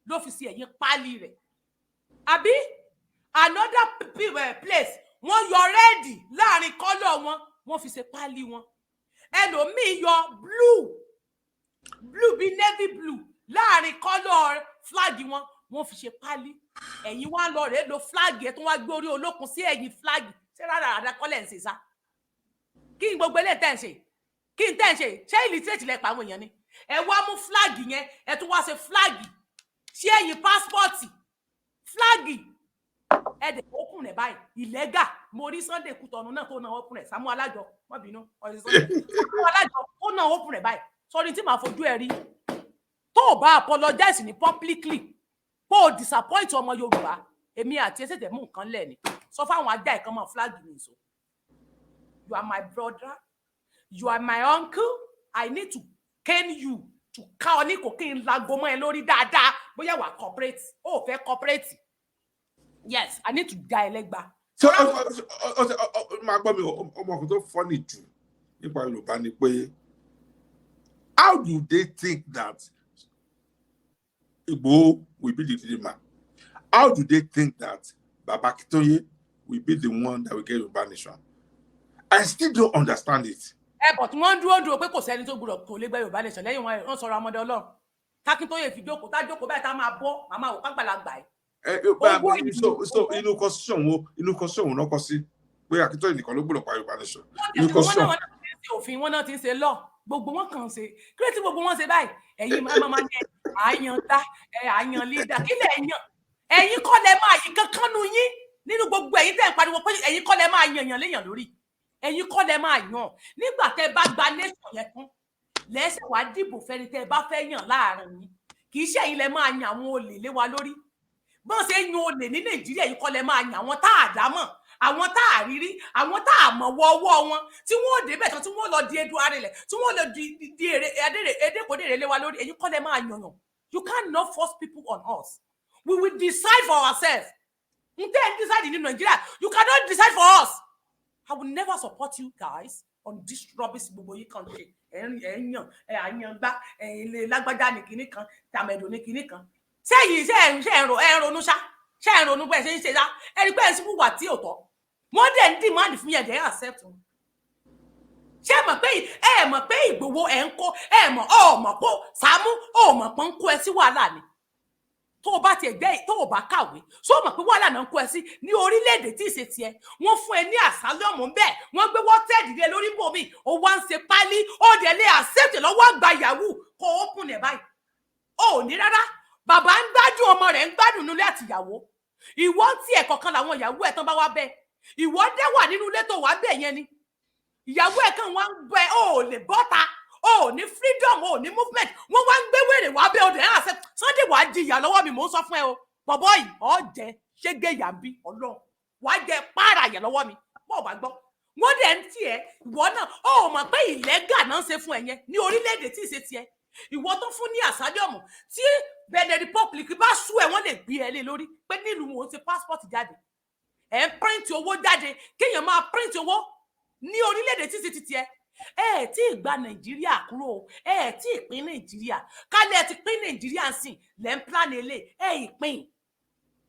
S2: ló fi sí ẹ̀yìn páálí rẹ̀. Àbí another place, wọ́n yọ red láàrin colour wọn, wọ́n fi ṣe páálí wọn. Ẹlòmíì yọ blue, blue bíi navy blue láàrin colour flag wọn, wọ́n fi ṣe páálí. Ẹ̀yin wá lọ rèé lo flag ẹ̀ tó wá gbé orí olókun sí ẹ̀yìn flag. Ṣé rárá rárá kọ́lẹ̀ ń ṣe sá? Kí n gbogbo eléyìí tẹ̀ ń ṣe, kí n tẹ̀ ń ṣe? Ṣé illiterate lẹ pa àwọn èèyàn ni? Ẹ wá mú flag yẹn, ẹ tún wá ṣe flag sí ẹ̀yìn passport. Flag ẹ dẹ̀ open rẹ̀ báyìí, illegal. Mo rí Sunday Kútọ̀nù náà tó náà open rẹ̀. Sàmú Alájọ, má bínú, ọ̀sẹ̀ Sunday Sàmú Alájọ ó náà open rẹ̀ báyìí. Sọrí tí màá fojú ẹ rí tó o bá apologize ní publicly kó o disappoint ọmọ Yorùbá. Èmi àti ẹ ṣẹ̀ṣẹ̀ mú nǹkan lẹ̀ ni. Sọ fáwọn ajá ìkan máa flag mi so. You are my brother, you are my uncle. I need to cane you, to ká ọ ní kò kí n lago mọ́ ẹ lórí dáadáa. Bóyá wà cooperate, ó fẹ́ cooperate. Yes, I need to dá ẹ lẹ́gba.
S1: So máa gbọ́ mi, ọmọkùnrin tó funny jù nípa Yorùbá ni pé, how do they think that Igboho will be the leading man? How do they think that Baba Akintoye will be the one that will get Yorùbá nation? I still don't understand it.
S2: Ẹ bọ̀ tí wọ́n ń dúró dúró pé kò sẹ́ni tó gbúdọ̀ kò lè gbẹ Yorùbá nation lẹ́yìn wọn. Wọ́n sọ̀rọ̀ ọmọdé Ọlọ́run tákíntóye fi jókòó, tá jókòó báyìí, tá máa bọ́ màmá wò pàgbàlagbà ẹ̀.
S1: So inú constitution wo náà kọ sí pé Akíntóyè nìkan ló gbọ́dọ̀ pa Yorùbá nation? Inú constitution.
S2: Wọ́n náà ti ń ṣe òfin, wọn náà ti ń ṣe law, gbogbo wọn kàn ṣe kí ló tí gbogbo wọn ṣe báyìí. Ẹ̀yin máa máa ní àyàn tá ẹ àyàn leader. Kí lẹ̀ yàn? Ẹ̀yin kọ́ lẹ máa yí kankan nu yín nínú gbogbo ẹ̀yin tẹ́ ń pariwo pé ẹ̀yin kọ́ lẹ máa yàn yàn léyàn lórí. Ẹ̀yin kọ́ lẹ máa yàn. Nígbà tẹ́ bá gba nation yẹn tán, lẹ́sẹ̀ wá dìbò fẹ́ni tẹ́ bá fẹ́ yàn láàrin yín. Kì í ṣe ẹ̀yin lẹ máa yan àwọn olè lé wa lórí. Bọ́n ṣe yan olè ní Nàìjíríà yìí kọ́ lẹ máa yan àwọn tá a dámọ̀, àwọn tá a rírí, àwọn tá a mọ̀ wọ ọwọ́ wọn, tí wọ́n ò débẹ̀ tán, tí wọ́n lọ di edu arinlẹ̀, tí wọ́n lọ di èrè edékòdèrè lé wa lórí. Ẹ̀yin kọ́ lẹ máa yànyàn. You cannot force people on us. We will decide for ourselves. N tẹ́ ẹ̀ ń decide ní Nàìjíríà, you cannot decide for us. I will never support you guys on this rubbish. Gbogbo yìí kan ṣe ẹ̀ ń yàn ẹ̀ àyàn gbá ẹ̀yìn lè lágbájá ní kinní kan, tàmẹ̀dò ní kinní kan. Sẹ́yìn ṣe ẹ̀ ń ṣe ẹ̀ ń ronú ṣá? Ṣe ẹ̀ ń ronú bẹ́ẹ̀ ṣe ń ṣe ṣá? Ẹni pé ẹ̀ ń wùwà tí ò tọ́, wọ́n dẹ̀ ń demand fún yẹn, dẹ̀ accept wọn. Ṣé ẹ mọ̀ pé ẹ mọ̀ pé Ìgbòho ẹ̀ ń kó ẹ mọ̀ ọ mọ̀ kó Sàámú ọ mọ̀ pọ́n ń kó ẹ sí wàhálà ni? Tó o bá tiẹ̀ jẹ́, tó o bá kàwé, sọ mọ̀ pé wàhálà náà ń kó ẹ sí ní orílẹ̀-èdè tí ì ṣe tiẹ̀? Wọ́n fún ẹ ní asylum ń bẹ̀, wọ́n gbé wanted lé lórí bòmí, ó wá ń ṣe pálí, ó dẹ̀ lé accept lọ́wọ́ àgbà yahoo kó o open ẹ̀ báyìí. Ó ò ní rárá. Bàbá ń gbádùn, ọmọ rẹ̀ ń gbádùn nílé àtìyàwó. Ìwọ ń tiẹ̀ kọ̀ọ̀kan làwọn ìyàwó ẹ̀ tán bá wá bẹ́ẹ̀, ìwọ dẹ́ wà nínú ilé tó wà bẹ́ẹ̀ yẹn ni ìyàwó ẹ̀ kàn wá ń bẹ. Ó ò lè bọ́ta, ó ò ní freedom, ó ò ní movement. Wọ́n wá ń gbé wèrè wá bẹ́ẹ̀, ó dẹ̀ ń àṣẹ. Sunday, wàá jìyà lọ́wọ́ mi. Mò ń sọ fún ẹ o, bọ̀bọ́ yìí, ọ̀ jẹ ṣégé yà ń bí ọlọ́run, wàá jẹ pààrà yà lọ́wọ́ mi. Bọ́ọ̀ bá gbọ́, wọ́n dẹ̀ ń tiẹ̀. Ìwọ náà, ó mọ̀ pé illegal náà ń ṣe fún ẹ yẹn ní orílẹ̀-èdè tí ì ṣe tiẹ̀. Ìwọ tó fún ní asylum, tí Benin Republic bá sú ẹ, wọ́n lè gbé ẹ lé lórí pé nílùú wọn ti passport jáde, ẹ ń print owó jáde. Kéèyàn máa print owó ní orílẹ̀-èdè tí ì ṣe ti tiẹ̀. Ẹ ẹ tí ì gba Nàìjíríà kúrò, ẹ ẹ tí ì pín Nàìjíríà. Kálẹ̀ ẹ ti pín Nàìjíríà sìn lẹ́ ń plan ilé ẹ ìpín.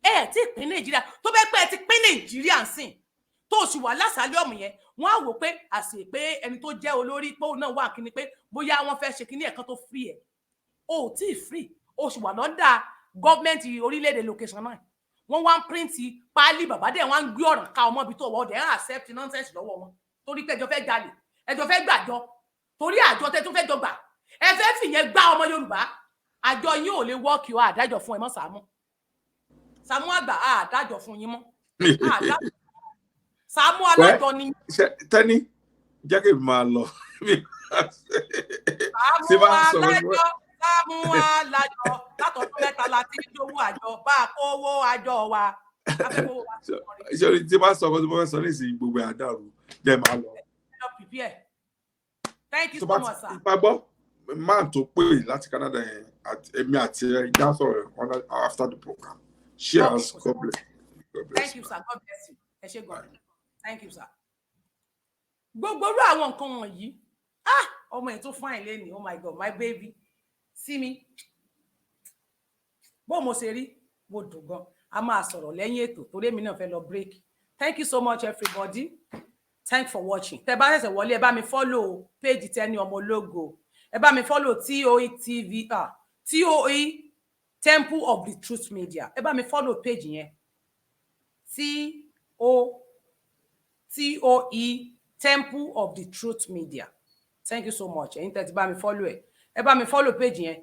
S2: Ẹ ẹ tí ì pín Nàìjíríà. Tó bẹ́ẹ̀ pé ẹ ti pín Nàìjíríà sìn, tó o sì wà l'asylum yẹn, wọ́n á wò pé àṣẹ pé ẹni tó jẹ́ olórí pé òun náà wà kíní, pé bóyá wọ́n fẹ́ ṣe kíní ẹ̀kan tó free ẹ̀. O ò tí ì free, o sì wà l'under government orílẹ̀-èdè location náà. Wọ́n wá ń print páálí, bàbá dẹ̀ wọ́n á ń gbé ọ̀ràn ká ọmọ ibi tó wọ́, dẹ̀ ń accept nonsense lọ́wọ́ wọn, torí pé ẹjọ́ fẹ́ jalè, ẹjọ́ fẹ́ gbàjọ, torí àjọ tẹ́ tún fẹ́ jọ gbà, ẹ fẹ́ fìyẹn gbá ọmọ Yorùbá. Àjọ yín ò lè wọ́ọ̀kì o. Àdájọ́ fún ẹ mọ́, Sàámú. Sàámú àgbà, àdájọ́ fún yín mọ́. Àdájọ́ Sàámú alájọ ni.
S1: Tẹ́ni, jẹ́ kí n máa lọ.
S2: Sàámú alájọ, Sàámú alájọ, látọ̀dún 3 la ti ń dówó àjọ, bá a kówó àjọ wa.
S1: Ṣé tí bá sọ ọkọ tí mo fẹ́ sọ nísìnyí, gbogbo ẹ̀ àdàrú, jẹ́ máa lọ.
S2: Thank you so much, sir.
S1: Ìpa gbọ́ máa tó pè láti Canada yẹn, èmi àti ẹ já sọ̀rọ̀ after the program. Cheers.
S2: Okay.
S1: God bless. God bless.
S2: Thank you, sir. God bless you. Ẹ ṣé gan. Thank you, sir. Gbogbo irú àwọn nǹkan wọ̀nyí, ah, ọmọ ẹ̀ tó fine lẹ́nìí. Oh my God, my baby, sí mi bó mo ṣe rí, mo dùn gan. A máa sọ̀rọ̀ lẹ́yìn ètò, torí èmi náà fẹ́ lọ break. Thank you so much, everybody. Thank for watching. Tẹ́ bá ṣẹ̀ṣẹ̀ wọlé, ẹ bá mi follow page Tẹ́ni Ọmọ Ológo, ẹ bá mi follow TOE TV, ah, TOE, Temple of the Truth Media. Ẹ bá mi follow page yẹn, T O T O E, Temple of the Truth Media. Thank you so much. Ẹ̀yin tẹ́ ti bá mi follow ẹ, ẹ bá mi follow page yẹn.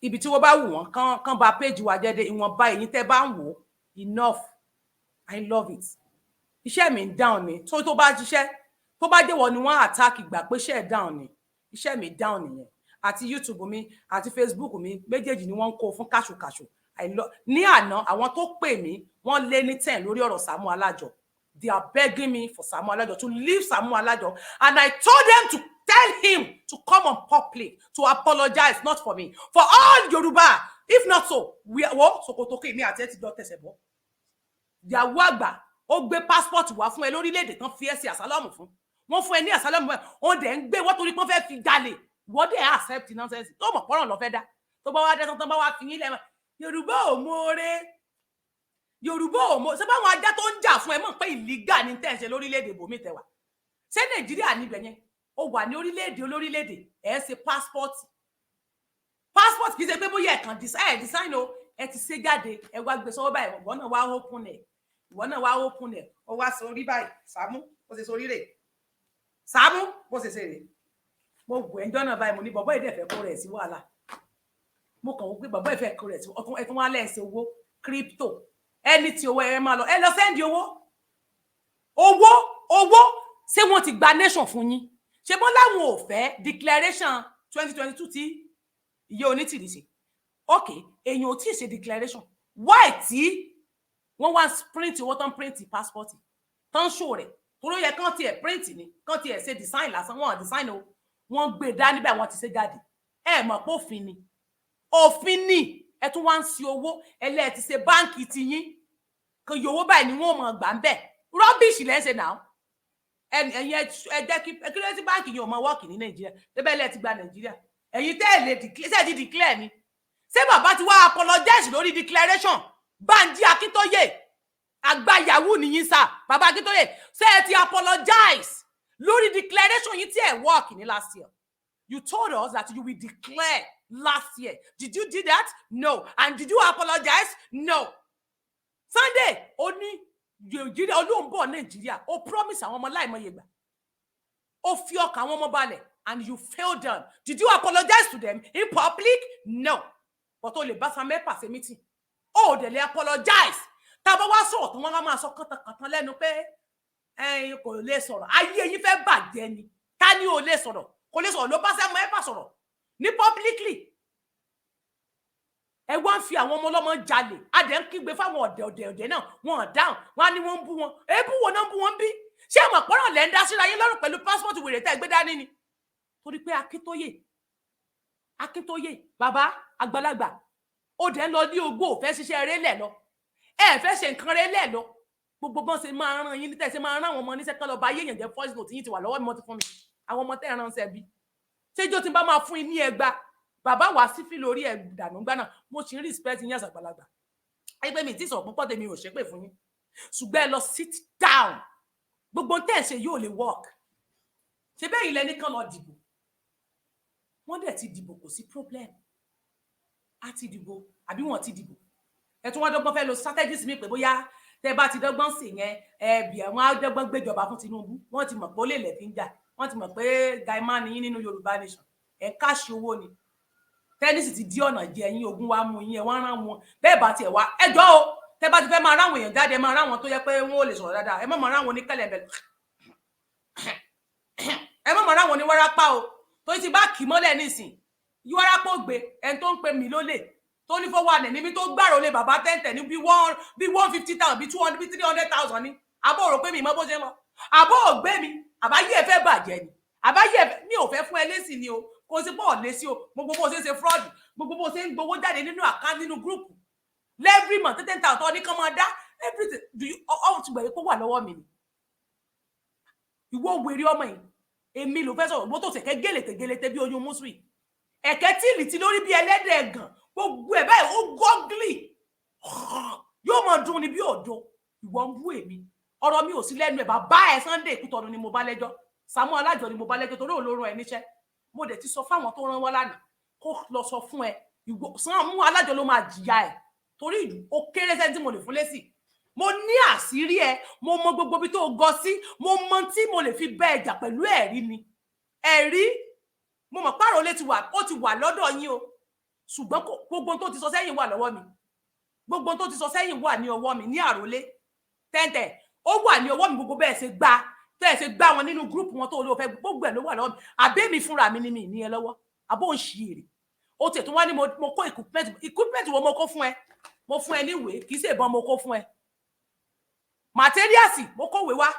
S2: Ibi tí wọ́n bá wù wọ́n kán kán bá page wa jẹ́ dé, ìwọ̀nba ẹ̀yin tẹ́ bá ń wò, enough. I love it. Iṣẹ́ mi ń down ni. Tó bá ṣiṣẹ́, tó bá jẹ́wọ́ ni wọ́n attack, ìgbà pé iṣẹ́ ẹ̀ down ni, iṣẹ́ mi down nìyẹn. Àti YouTube mi àti Facebook mi méjèèjì ni wọ́n ń kó fún kàṣùkàṣù. Ní àná, àwọn tó pè mí, wọ́n lé ní 10 lórí ọ̀rọ̀ Sàámú Alájọ. They are begging me for Sàámú Alájọ, to leave Sàámú Alájọ, and I told them to tell him to come on public to apologize, not for me, for all Yorùbá. If not so, we wo ṣòkòtò kí mi àti ẹ ti jọ tẹsẹ̀ bọ́. Ìyàwó àgbà, ó gbé passport wá fún ẹ lórílẹ̀‐èdè tán fi ẹ́ sí asylum fún. Wọ́n fún ẹ ní asylum, wọ́n dẹ̀ ń gbé wọ́n torí pé wọ́n fẹ́ fi jalè. Wọ́n dẹ̀ accept nonsense tó mọ̀ pọ́nrọ̀ lọ́ fẹ́ dá. Tó bá wá dé tán, bá wá fi yín lẹ́mọ̀, Yorùbá ò mọ̀ọ́rẹ́, Yorùbá ò mọ̀. Ṣé báwọn ajá tó ń jà fún ẹ mọ̀ pé illegal ní tẹ̀ ń ṣe lórílẹ̀‐èdè bòmí tẹ̀wà? Ṣé Nàìjíríà níbẹ̀ yẹn, ó wà ní orílẹ̀-èdè olórílẹ̀-èdè, ẹ̀ ṣe passport. Passport kì í ṣe pé bóyá ẹ̀ kàn design o, ẹ ti ṣe jáde, ẹ wá gbé sọ́wọ́ báyìí. Ìwọ náà wá open ẹ̀, ìwọ náà wá open ẹ̀, ó wá sórí báyìí. Sàámú bó ṣe sórí rè, Sàámú bó ṣe ṣe rè. Mo wù ẹ́ njọ́ náà báyìí, mo ní bọ̀bọ́ ìdẹ̀ fẹ́ kó rẹ̀ sí wàhálà. Mo kàn wọ́n pé bàbá ìfẹ́ kó rẹ̀ sí ọtún. Ẹ tún wá lẹ́sẹ̀ owó crypto, ẹni tí owó ẹ máa lọ, ẹ lọ send owó, owó, owó. Ṣé wọ́n ti gba nation fún yín? Ṣé bọ́n láwọn ò fẹ́ declaration 2022 tí iye onítìrí ṣe? Ok, èèyàn ò tí ì ṣe declaration, why tí wọ́n wá print owó tán, print passport tán, ṣò rẹ̀? Torí ó yẹ kán tiẹ̀ print ni, kán tiẹ̀ ṣe design lásán. Wọ́n design o, wọ́n gbé dání bẹ́ẹ̀, wọ́n ti ṣe jáde. Ẹ mọ̀ pé òfin ni, òfin ni. Ẹ tún wá ń ṣe owó ẹlẹ́ẹ̀ ti ṣe báǹkì tiyín kan yòówó báyìí ni wọ́n mọ̀ gbà ń bẹ̀. Rubbish lẹ́ ń ṣe náà. Ẹ̀yin ẹ jẹ́ kí kí ló ti báǹkì yìí ò mọ work ní Nàìjíríà débẹ̀ lẹ́ẹ̀ ti gba Nàìjíríà. Ẹ̀yin tẹ́ ẹ̀ lè declare, ṣe ti declare ni? Ṣé bàbá ti wá apologize lórí declaration? Bánjí Akíntóyè, àgbà yahoo nìyí sà. Bàbá Akíntóyè, ṣé ẹ ti apologize lórí declaration yìí tí ẹ work ní last year? You told us that you will declare last year. Did you do that? No. And did you apologize? No. Sunday, ó ní Nàìjíríà, olóhùn bọ̀ Nàìjíríà. Ó promise àwọn ọmọ láìmọye gbà, ó fi ọkàn àwọn ọmọ balẹ̀, and you failed them. Did you apologize to them in public? No. But o lè bá Sam Ekpa ṣe meeting, ó dẹ̀ lè apologize. Tá a bá wá sọ̀rọ̀ tó, wọ́n á máa sọ kàntàkàntàn lẹ́nu pé ẹ̀yin kò lè sọ̀rọ̀. Ayé yín fẹ́ bàjẹ́ ni. Ta ni ò lè sọ̀rọ̀? Kò lè sọ̀rọ̀ ló bá Sam Ekpa sọ̀rọ̀ ní publicly. Ẹ wá ń fi àwọn ọmọ ọlọ́mọ jalè. Adẹ ń kígbe fáwọn ọ̀dẹ̀ ọ̀dẹ̀ ọ̀dẹ̀ náà, wọn ò dáhùn. Wọn á ní wọ́n ń bú wọn. Èébú wo náà ń bú wọn bí? Ṣé àwọn àpọ́nrán lẹ́ ń dá síra yín lọ́rùn pẹ̀lú passport wèrè tẹ́ ẹ gbé dání ni? Torí pé Akíntóyè, Akíntóyè, bàbá àgbàlagbà, ó dẹ̀ ń lọ ní ogbó, ò fẹ́ ṣiṣẹ́ eré lẹ̀ lọ, ẹ fẹ́ ṣe nǹkan rẹ̀ lẹ̀ lọ. Gbogbo bọ́n ṣe máa rán yín ní tẹ̀sí máa rán àwọn ọmọ níṣẹ́ kán lọ bá yéèyàn jẹ́. Voice note yín ti wà lọ́wọ́ mi, wọ́n ti fún mi. Àwọn ọmọ tẹ́ ẹ̀ ránṣẹ́ bí ṣéjó tí n bá máa fún yín ní ẹgba, bàbá wàá sí fi lórí ẹ dànù gbá náà. Mo sì ń respect yín àṣàgbàlagbà. Ẹgbẹ́ mi tí sọ̀rọ̀ púpọ̀, tèmi ò ṣépè fún yín, ṣùgbọ́n ẹ lọ sit down. Gbogbo tẹ́ ẹ̀ ṣe yóò lè work. Ṣe bẹ́ẹ̀ ilẹ̀ nìkan lọ dìbò, wọ́n dẹ̀ ti dìbò, kò sí problem. Á ti dìbò àbí wọ́n ti dìbò? Ẹ tún wá dọ́gbọ́n fẹ́ lo strategies mi pé bóyá tẹ́ bá ti dọ́gbọ́n sí yẹn, ẹ bì àwọn á dọ́gbọ́n gbéjọba fún Tinubu. Wọ́n ti mọ̀ pé ó lè lẹ̀ fi ń jà. Wọ́n ti mọ̀ pé gaima ni yín nínú Yorùbá Nation. Ẹ káṣí owó ni tẹ́nísì ti di ọ̀nà jẹ yín, ogun wa mú yín. Ẹ wá rán wọn bẹ́ẹ̀ bá tiẹ̀ wá ẹjọ́ o. Tẹ́ bá ti fẹ́ máa ráwọn èèyàn jáde, máa ráwọn tó yẹ pé wọ́n ò lè sọ̀rọ̀ dáadáa. Ẹ má máa ráwọn oníkẹlẹ̀bẹ̀, ẹ má máa ráwọn oníwárápá o. Tó ti bá kì í mọ́lẹ̀ nísìn yí, wárápá ò gbé ẹni tó ń pè mí lólè, tó ní fọwọ́ àná níbi tó gbàrò lé bàbá tẹ́ǹtẹ̀ ní bí 150,000, bí 200, bí 300,000 ní. Àbọ̀ rò pé mi mọ bó ṣe ń lọ. Àbọ̀ ò gbé mi. Àbáyé ẹ fẹ́ bàjẹ́ ni. Àbáyé ẹ mi ò fẹ́ fún ẹ lésì ni o. Kò sí pọ̀ lésì o. Gbogbo bó ṣe ń ṣe fraud, gbogbo bó ṣe ń gbowó jáde nínú account, nínú group every month, 10,000 ní kán máa dá everything. Do you all ti gbẹ̀rẹ̀ pé ó wà lọ́wọ́ mi ni? Ìwọ wèrè ọmọ yìí, èmi ló fẹ́ sọ̀rọ̀. Bó tó ṣẹ̀kẹ́ gèlètè gèlètè bí oyún mùsùlùmí, ẹ̀kẹ́ tíìlì tí lórí bí ẹlẹ́dẹ̀ ẹ̀gàn, gbogbo ẹ̀ báyìí ó gọ́gìlì, yóò máa dùn ní bí òdo. Ìwọ ń bú èmi, ọ̀rọ̀ mi ò sí lẹ́nu ẹ̀. Bàbá ẹ̀ Sunday Kútọ́nù ni mo bá lẹ́jọ́, Sàámú Alájọ ni mo bá lẹ́jọ́, torí òun ló rán ẹ níṣẹ́. Mo dẹ̀ ti sọ fáwọn tó rán wọn lánàá kó lọ sọ fún ẹ. Ìwọ Sàámú Alájọ ló máa jìyà ẹ, torí ìlú ó kéré sẹ́ni tí mo lè fún lésì. Mo ní àṣírí ẹ, mo mọ gbogbo ibi tó gọ sí, mo mọ tí mo lè fi bẹ ẹjà pẹ̀lú ẹ̀rí ni ẹ̀rí. Mo mọ̀ pààrọ̀ lé ti wà, ó ti wà lọ́dọ̀ yín o, ṣùgbọ́n gbogbo tó ti sọ sẹ́yìn wà lọ́wọ́ mi. Gbogbo tó ti sọ sẹ́yìn wà ní ọwọ́ mi ní àròlé tẹ́ntẹ́, ó wà ní ọwọ́ mi. Gbogbo bẹ́ẹ̀ ṣe gbá, tẹ́ ẹ ṣe gbá wọn nínú group wọn tó olóò fẹ́, gbogbo ẹ̀ ló wà lọ́wọ́ mi. Àbẹ́mi fúnra mi ni mi ní ẹ lọ́wọ́. Àbó ń ṣí èrè ó tiẹ̀ tún wá ní mo kó equipment. Equipment wo mo kó fún ẹ? Mo fún ẹ níwèé, kì í ṣe ìbọn mo kó fún ẹ. Materials mo kówèé wá,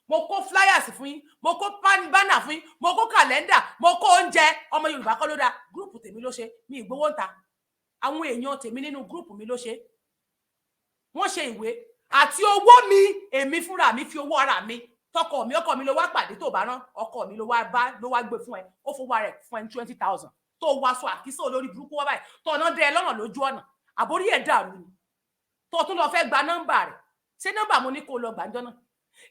S2: mo kó flyers fún yín, mo kó banner fún yín, mo kó calendar, mo kó oúnjẹ. Ọmọ Yorùbá kọ́ ló dáa. Group tèmi ló ṣe, mi ìgbowó ń ta. Àwọn èèyàn tèmi nínú group mi ló ṣe. Wọ́n ṣe ìwé àti owó mi. Èmi fúnra mi fi owó ara mi tọkọ mi. Ọkọ mi ló wá pàdé tó bá rán ọkọ mi ló wá bá, ló wá gbé fún ẹ. Ó fowó rẹ̀ fún ẹ ní 20,000 tó wá aṣọ àkísà olórí burúkú wá báyìí, tó ọ̀nà dẹ ẹ lọ́nà lójú ọ̀nà. Àbórí ẹ̀ dàrú ni? Tó tún lọ fẹ́ gba nọ́mbà rẹ̀, ṣé nọ́mbà mo ní kó lọ gbàjọ́ náà?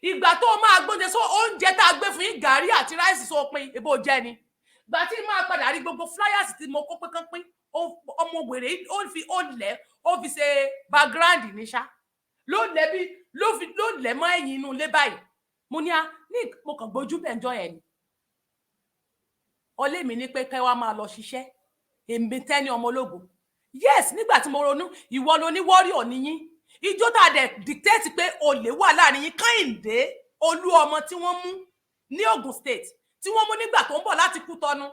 S2: Ìgbà tó o máa gbóúnjẹ sọ oúnjẹ tá a gbé fún yín, gàrí àti rice, sọ pin ebó jẹ ni. Ìgbà tí máa padà rí gbogbo flyers tí mo kó pé kán pín, ọmọ wèrè, ó fi ó lẹ̀, ó fi ṣe background ní ṣá, ló lẹ̀ bí ló fi ló lẹ̀ mọ́ ẹ̀yìn inú ilé báyìí. Mo ní a ní mo kàn gbójú bẹ́ẹ̀ jọ ẹ̀ ni. Ọlé mi ní pé kẹ́ wá máa lọ ṣiṣẹ́. Èmi tẹ́ni ọmọ ológo, yes. Nígbà tí mo ronú, ìwọ ló ní warrior níyín. Ijó tá a dẹ̀ dictate pé olè wà láàrin yín, Kẹ́hìndé olú ọmọ tí wọ́n mú ní Ogun State, tí wọ́n mú nígbà tó ń bọ̀ láti Kútọ́nù,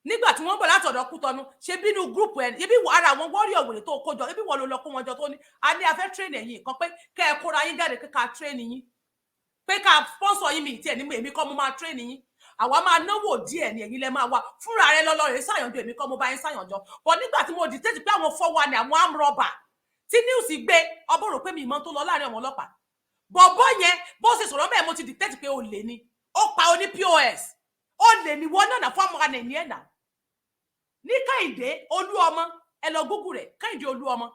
S2: nígbà tí wọ́n bọ̀ láti ọ̀dọ̀ Kútọ́nù, ṣe bínú group ẹ̀ ibi ara àwọn warrior wèrè tó kó jọ, ibi wọ́n ló lọ kó wọn jọ, tó ní a ní a fẹ́ train ẹ̀yìn kan pé kẹ́ ẹ kóra yín jáde, pé ká train yín, pé ká sponsor yín. Mi ìtì ẹ̀ ní èmi kọ́ mo máa train yín, àwa máa náwó díẹ̀ ní ẹ̀yin lẹ máa wà fúnra rẹ lọ́lọ́ rẹ̀ ṣàyànjọ. Èmi kọ́ mo bá yín ṣàyànjọ bọ̀. Nígbà tí mo dictate pé àwọn fọwọ́ ni àwọn arm robber tí news gbé ọbọ̀, rò pé mi ìmọ̀ tó lọ láàrin àwọn ọlọ́pàá. Bọ̀bọ̀ yẹn, bó ṣe sọ̀rọ̀ bẹ́ẹ̀, mo ti dictate pé olè ni, ó pa oní POS, olè ni wọ́n náà fún ọmọ ní ẹ̀nà ní Kẹ́hìndé olú ọmọ. Ẹ lọ Google rẹ̀, Kẹ́hìndé olú ọmọ,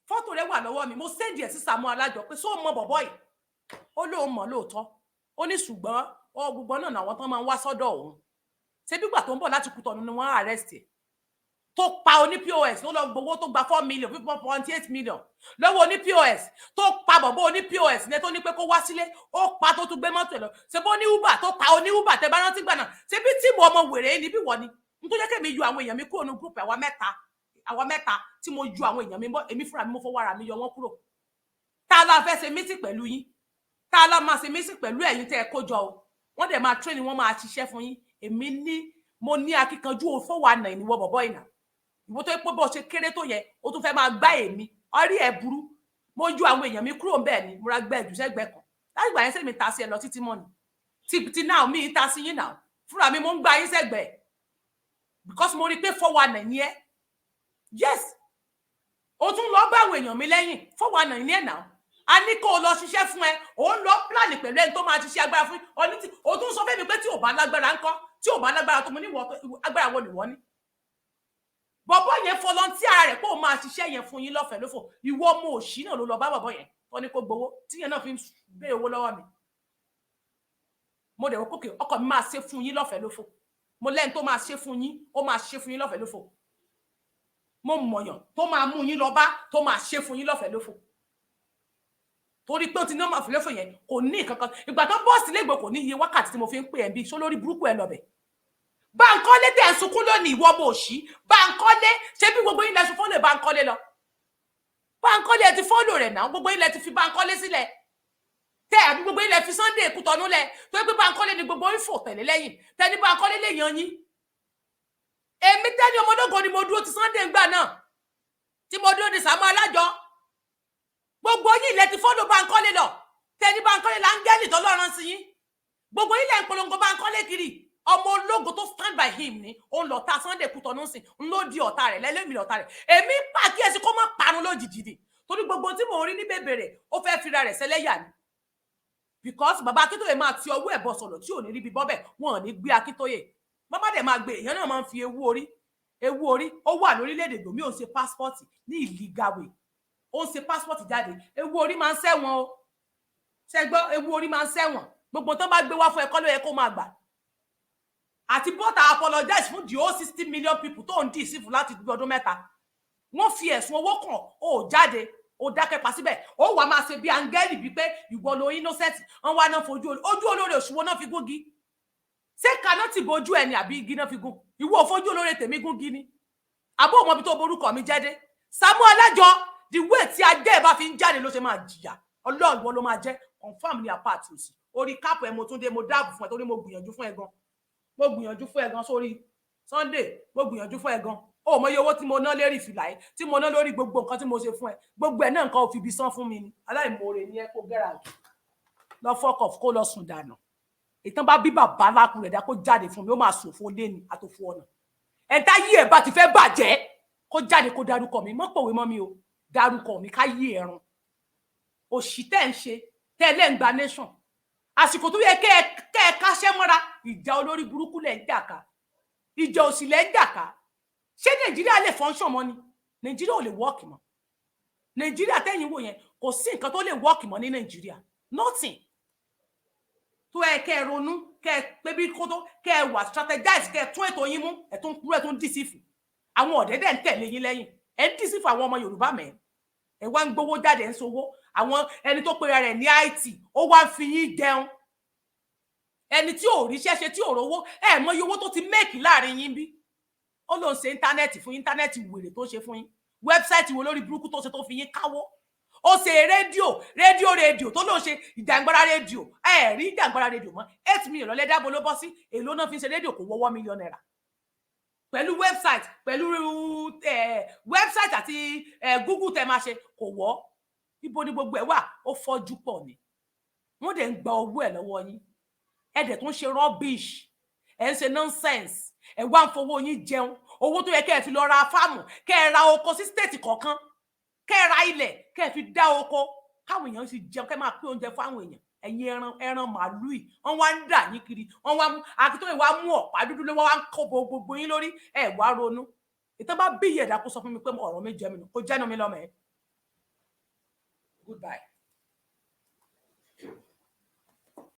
S2: fọ́tò rẹ̀ wà lọ́wọ́ mi. Mo send ẹ̀ sí Sàámú Alájọ pé sóò mọ bọ̀bọ̀ yìí? Ó lóun mọ̀ lóòótọ́. Ó ní ṣùgbọ́n Ọ gbogbo náà làwọn tán máa ń wá sọ́dọ̀ òun. Ṣé bígbà tó ń bọ̀ láti Kútọ̀nù ni wọ́n arrest ẹ̀, tó pa oní POS, tó lọ gbowó, tó gba 4 million, 4.8 million lọ́wọ́ oní POS, tó pa bọ̀bọ̀ oní POS ní, tó ní pé kó wá sílé, ó pa, tó tún gbé mọ́tò ẹ̀ lọ? Ṣe bó ní Uber tó pa oní Uber, tẹ bá rántí gbà náà? Ṣe bí team ọmọ wèrè ní bí wọ́n ni n tó jẹ́ kẹ́mi yọ àwọn èèyàn mi kúrò ní group? Àwa mẹ́ta, àwa mẹ́ta tí mo yọ àwọn èèyàn mi mọ́, èmi fúnra mi mo fọwọ́ ara mi yọ wọ́n kúrò. Tá a la fẹ́ ṣe meeting pẹ̀lú yín? Tá a la máa ṣe meeting pẹ̀lú ẹ̀yin tẹ́ ẹ kó jọ o? Wọ́n dẹ̀ máa train, wọ́n máa ṣiṣẹ́ fún yín. Èmi ní mo ní akíkanjú òfò wà nà ìníwọ bọ̀bọ̀ ìnà ìwọ tó yẹ pé bó ṣe kéré tó yẹ, ó tún fẹ́ máa gbá èmi. Ọrí ẹ̀ burú. Mo yọ àwọn èèyàn mi kúrò ńbẹ̀ ni mo ra gbẹ ẹ̀jù sẹ́gbẹ̀ kan. Láti gbà yẹn sẹ́mi ta sí ẹ lọ títí mọ́ ni tí náà mi ta sí yín náà. Fúnra mi mo ń gba yín sẹ́gbẹ̀ẹ́ because mo rí i pé 419 ni ẹ. Yes, o tún lọ bá àwọn èèyàn mi lẹ́yìn. 419 ni ẹ náà. A ní kó o lọ ṣiṣẹ́ fún ẹ, ò ń lọ plan pẹ̀lú ẹni tó máa ṣiṣẹ́ agbára fún ọ ní tí o tún sọ fẹ́mi pé tí ò bá lágbára ńkọ́? Tí ò bá lágbára tó mo ní agbára wo nìwọ ní? Bọ̀bọ̀ yẹn volunteer rẹ̀ pé òun máa ṣiṣẹ́ yẹn fún yín lọ́fẹ̀ẹ́ lófò. Ìwọ ọmọ òṣì náà ló lọ bá bọ̀bọ̀ yẹn tó ní kó gbowó, tíyẹn náà fi ń béèrè owó lọ́wọ́ mi. Mo dẹ̀ wọ́n kókè ọkọ mi máa ṣe fún yín lọ́fẹ̀ẹ́ lófò. Mo lẹ́ni tó máa ṣe fún yín, ó máa ṣe fún yín lọ́fẹ̀ẹ́ lófò. Mo mọ̀yàn tó máa mú yín lọ bá, tó máa ṣe fún yín lọ́fẹ̀ẹ́ lófò, torí pé ó ti ní ọmọ àfìlẹ́fò yẹn kò ní kankan. Ìgbà tó bọ́ọ̀sì lẹ́gbẹ̀ẹ́ kò ní iye wákàtí tí mo fi ń pè ẹ́ bí só lórí burúkú ẹ lọ́bẹ̀. Báńkọ́lé tẹ̀ ń sunkún lónìí, ìwọ ọmọ òṣì Báńkọ́lé, ṣé bí gbogbo yín lẹ́sùn follow Báńkọ́lé lọ? Báńkọ́lé ẹ ti follow rẹ̀ náà. Gbogbo yín lẹ ti fi Báńkọ́lé sílẹ̀ tẹ, àbí gbogbo yín lẹ fi Sunday Kútọ́nù lẹ̀, tó yẹ pé Báńkọ́lé ni gbogbo yín fò tẹ̀lé lẹ́yìn tẹni Báńkọ́lé lè yan yín. Èmi tẹ́ni ọmọdógo ni mo dúró ti Sunday ńgbà náà, tí mo dúró di Sàámú Alájọ. Gbogbo yín lẹ ti follow Báńkọ́lé lọ, tẹni Báńkọ́lé láńgẹ́lì tọ́lọ́run sí yín. Gbogbo yín lẹ ń polongo Báńkọ́lé kiri. Ọmọ ológo tó stand by him ni òun lọ ta Sunday Kútọ́nù sí, ń ló di ọ̀tá rẹ̀ lẹ́lẹ́mìí ọ̀tá rẹ̀. Èmi pàkíyèsí kó má parun lójijì ni, torí gbogbo tí mò ń rí ní bèbèrè, ó fẹ́ fira rẹ̀ sẹ́lẹ̀yà ni, because bàbá Akíntóyè máa ti ọwọ́ ẹ̀ bọ̀ sọ̀rọ̀ tí ò ní ríbi bọ́bẹ̀. Wọn ò ní gbé Akíntóyè. Bàbá dẹ̀ máa gbé èèyàn náà máa ń fi ewu orí, ewu orí. Ó wà lórílẹ̀‐èdè gbòmí, ò ń ṣe passport ní illegal way, ó ń ṣe passport jáde. Ewu orí máa ń ṣẹ̀wọ̀n o. Ṣe gbọ́? Ewu orí máa ń ṣẹ̀wọ̀n. Gbogbo tó bá gbé wá fún ẹ kọ́ ló yẹ kó máa gbà. Àti bọ́tà apologize fún the whole 60 million people tó ń dì sí fún láti ọdún 3. Wọ́n fi ẹ̀sùn owó kàn ó, jáde, ó dákẹ́ pa síbẹ̀. Ó wàá máa ṣe bí áńgẹ́lì, bíi pé ìwọ lo innocent. Wọ́n wá náà fojú ojú olóore òṣùwọ̀n náà fi gúngi. Ṣé kaná ti bojú ẹni àbí igi náà fi gún ìwọ? Òfojú olóore tèmi gúngi ni, àbó òmò ibi tó borúkọ mi jẹ́ dé. Sàámú Alájọ, the way tí ajé ẹ̀ bá fi ń jáde ló ṣe máa jìyà. Ọlọ́run, ìwọ ló máa jẹ́ confam ní apá àti òsì orí káàpù ẹ̀. Mo tún dé, mo dáàbò fún ẹ torí mo gbìyànjú fún ẹ gan. Mo gbìyànjú fún ẹ gan sórí Sunday. Mo gbìyànjú fún ẹ gan. Ó mọ iye owó tí mo ná lérí ìfìlà ẹ, tí mo ná lórí gbogbo nǹkan tí mo ṣe fún ẹ. Gbogbo ẹ náà, nǹkan ò fi ibi san fún mi ni. Aláìmoore ni ẹ. Kó get out lọ, fuck off, kó lọ sùn dànù. Ìtàn bá bí bàbá lákùn rẹ̀ dá, kó jáde fún mi, ó máa ṣòfò léni àtòfò ọ̀nà. Ẹ̀ńtá yí ẹ̀ bá ti fẹ́ bàjẹ́, kó jáde, kó dárúkọ mi. Mọ́ pòwe mọ́ mi o, dárúkọ mi ká yí ẹ̀rùn òṣì tẹ́ ń ṣe tẹ́ ẹ lẹ́ ń gba nation. Àsìkò tó yẹ kẹ́ ẹ káṣẹ́ mọ́ra, ìjà olórí burúkú lẹ̀ ń jà ká, ìjà òsì lẹ̀ ń jà ká. Ṣé Nàìjíríà lè function mọ́ ni? Nàìjíríà ò lè work mọ́. Nàìjíríà tẹ́yìn wò yẹn, kò sí nǹkan tó lè work mọ́ ní Nàìjíríà, nothing. Tó ẹ kẹ́ ẹ ronú, kẹ́ ẹ pé bí kó tó kẹ́ ẹ wà strategize, kẹ́ ẹ tún ètò yín mú. Ẹ tún kúrò, ẹ tún deceive àwọn ọ̀dẹ́dẹ̀ ń tẹ̀lé yín lẹ́yìn. Ẹ ń deceive àwọn ọmọ Yorùbá mẹ́ẹ̀. Ẹ wá ń gbowó jáde, ń sowó. Àwọn ẹni tó pera rẹ̀ ní IT, ó wá ń fi yín jẹun. Ẹni tí ò ríṣẹ́ ṣe, tí ò rówó, ẹ mọ iye owó tó ti make láàrin yín bí. Ó lóun ṣe internet fún internet, wèrè tó ṣe fún yín, website wo lórí burúkú tó ṣe tó fi yín káwó. Ó ṣe rédíò, rédíò, rédíò tó lóun ṣe, Ìjàngbara rédíò. Ẹ rí Ìjàngbara rédíò mọ́. 8 million lọ́lẹ́dàbọ̀ ló bọ́ sí. Èló náà fi ń ṣe rédíò? Kò wọ́wọ́ mílíọ̀nù náírà pẹ̀lú website, pẹ̀lú website àti Google tẹ́ máa ṣe, kò wọ́. Ibo ni gbogbo ẹ̀ wà? Ó fọ́jú pọ̀ ni. Wọ́n dẹ̀ ń gba owó ẹ̀ lọ́wọ́ yín. Ẹ dẹ̀ tún ṣe rubbish, ẹ̀ ń ṣe nonsense, ẹ̀ wá ń fowó yín jẹun. Owó tó yẹ kẹ́ ẹ fi lọ ra farm, kẹ́ ẹ ra oko sí state kọ̀ọ̀kan, kẹ́ ẹ ra ilẹ̀, kẹ́ ẹ fi dá oko, káwọn èèyàn sì jẹun, kẹ́ ẹ máa pín oúnjẹ fáwọn èèyàn. Ẹ̀yin ẹran, ẹran màálù yìí, wọ́n wá ń dà yín kiri. Wọ́n wá mú Akíntóyè, wá mú ọ̀pá dúdú lé, wọ́n wá ń kó bo gbogbo yín lórí. Ẹ̀ wá ronú. Ìtàn bá bí ìyẹ̀dá, kó sọ fún mi pé ọ̀rọ̀ mi jẹ́ mi nù, kó jẹ́nu mi lọ́mọ ẹ̀. Goodbye.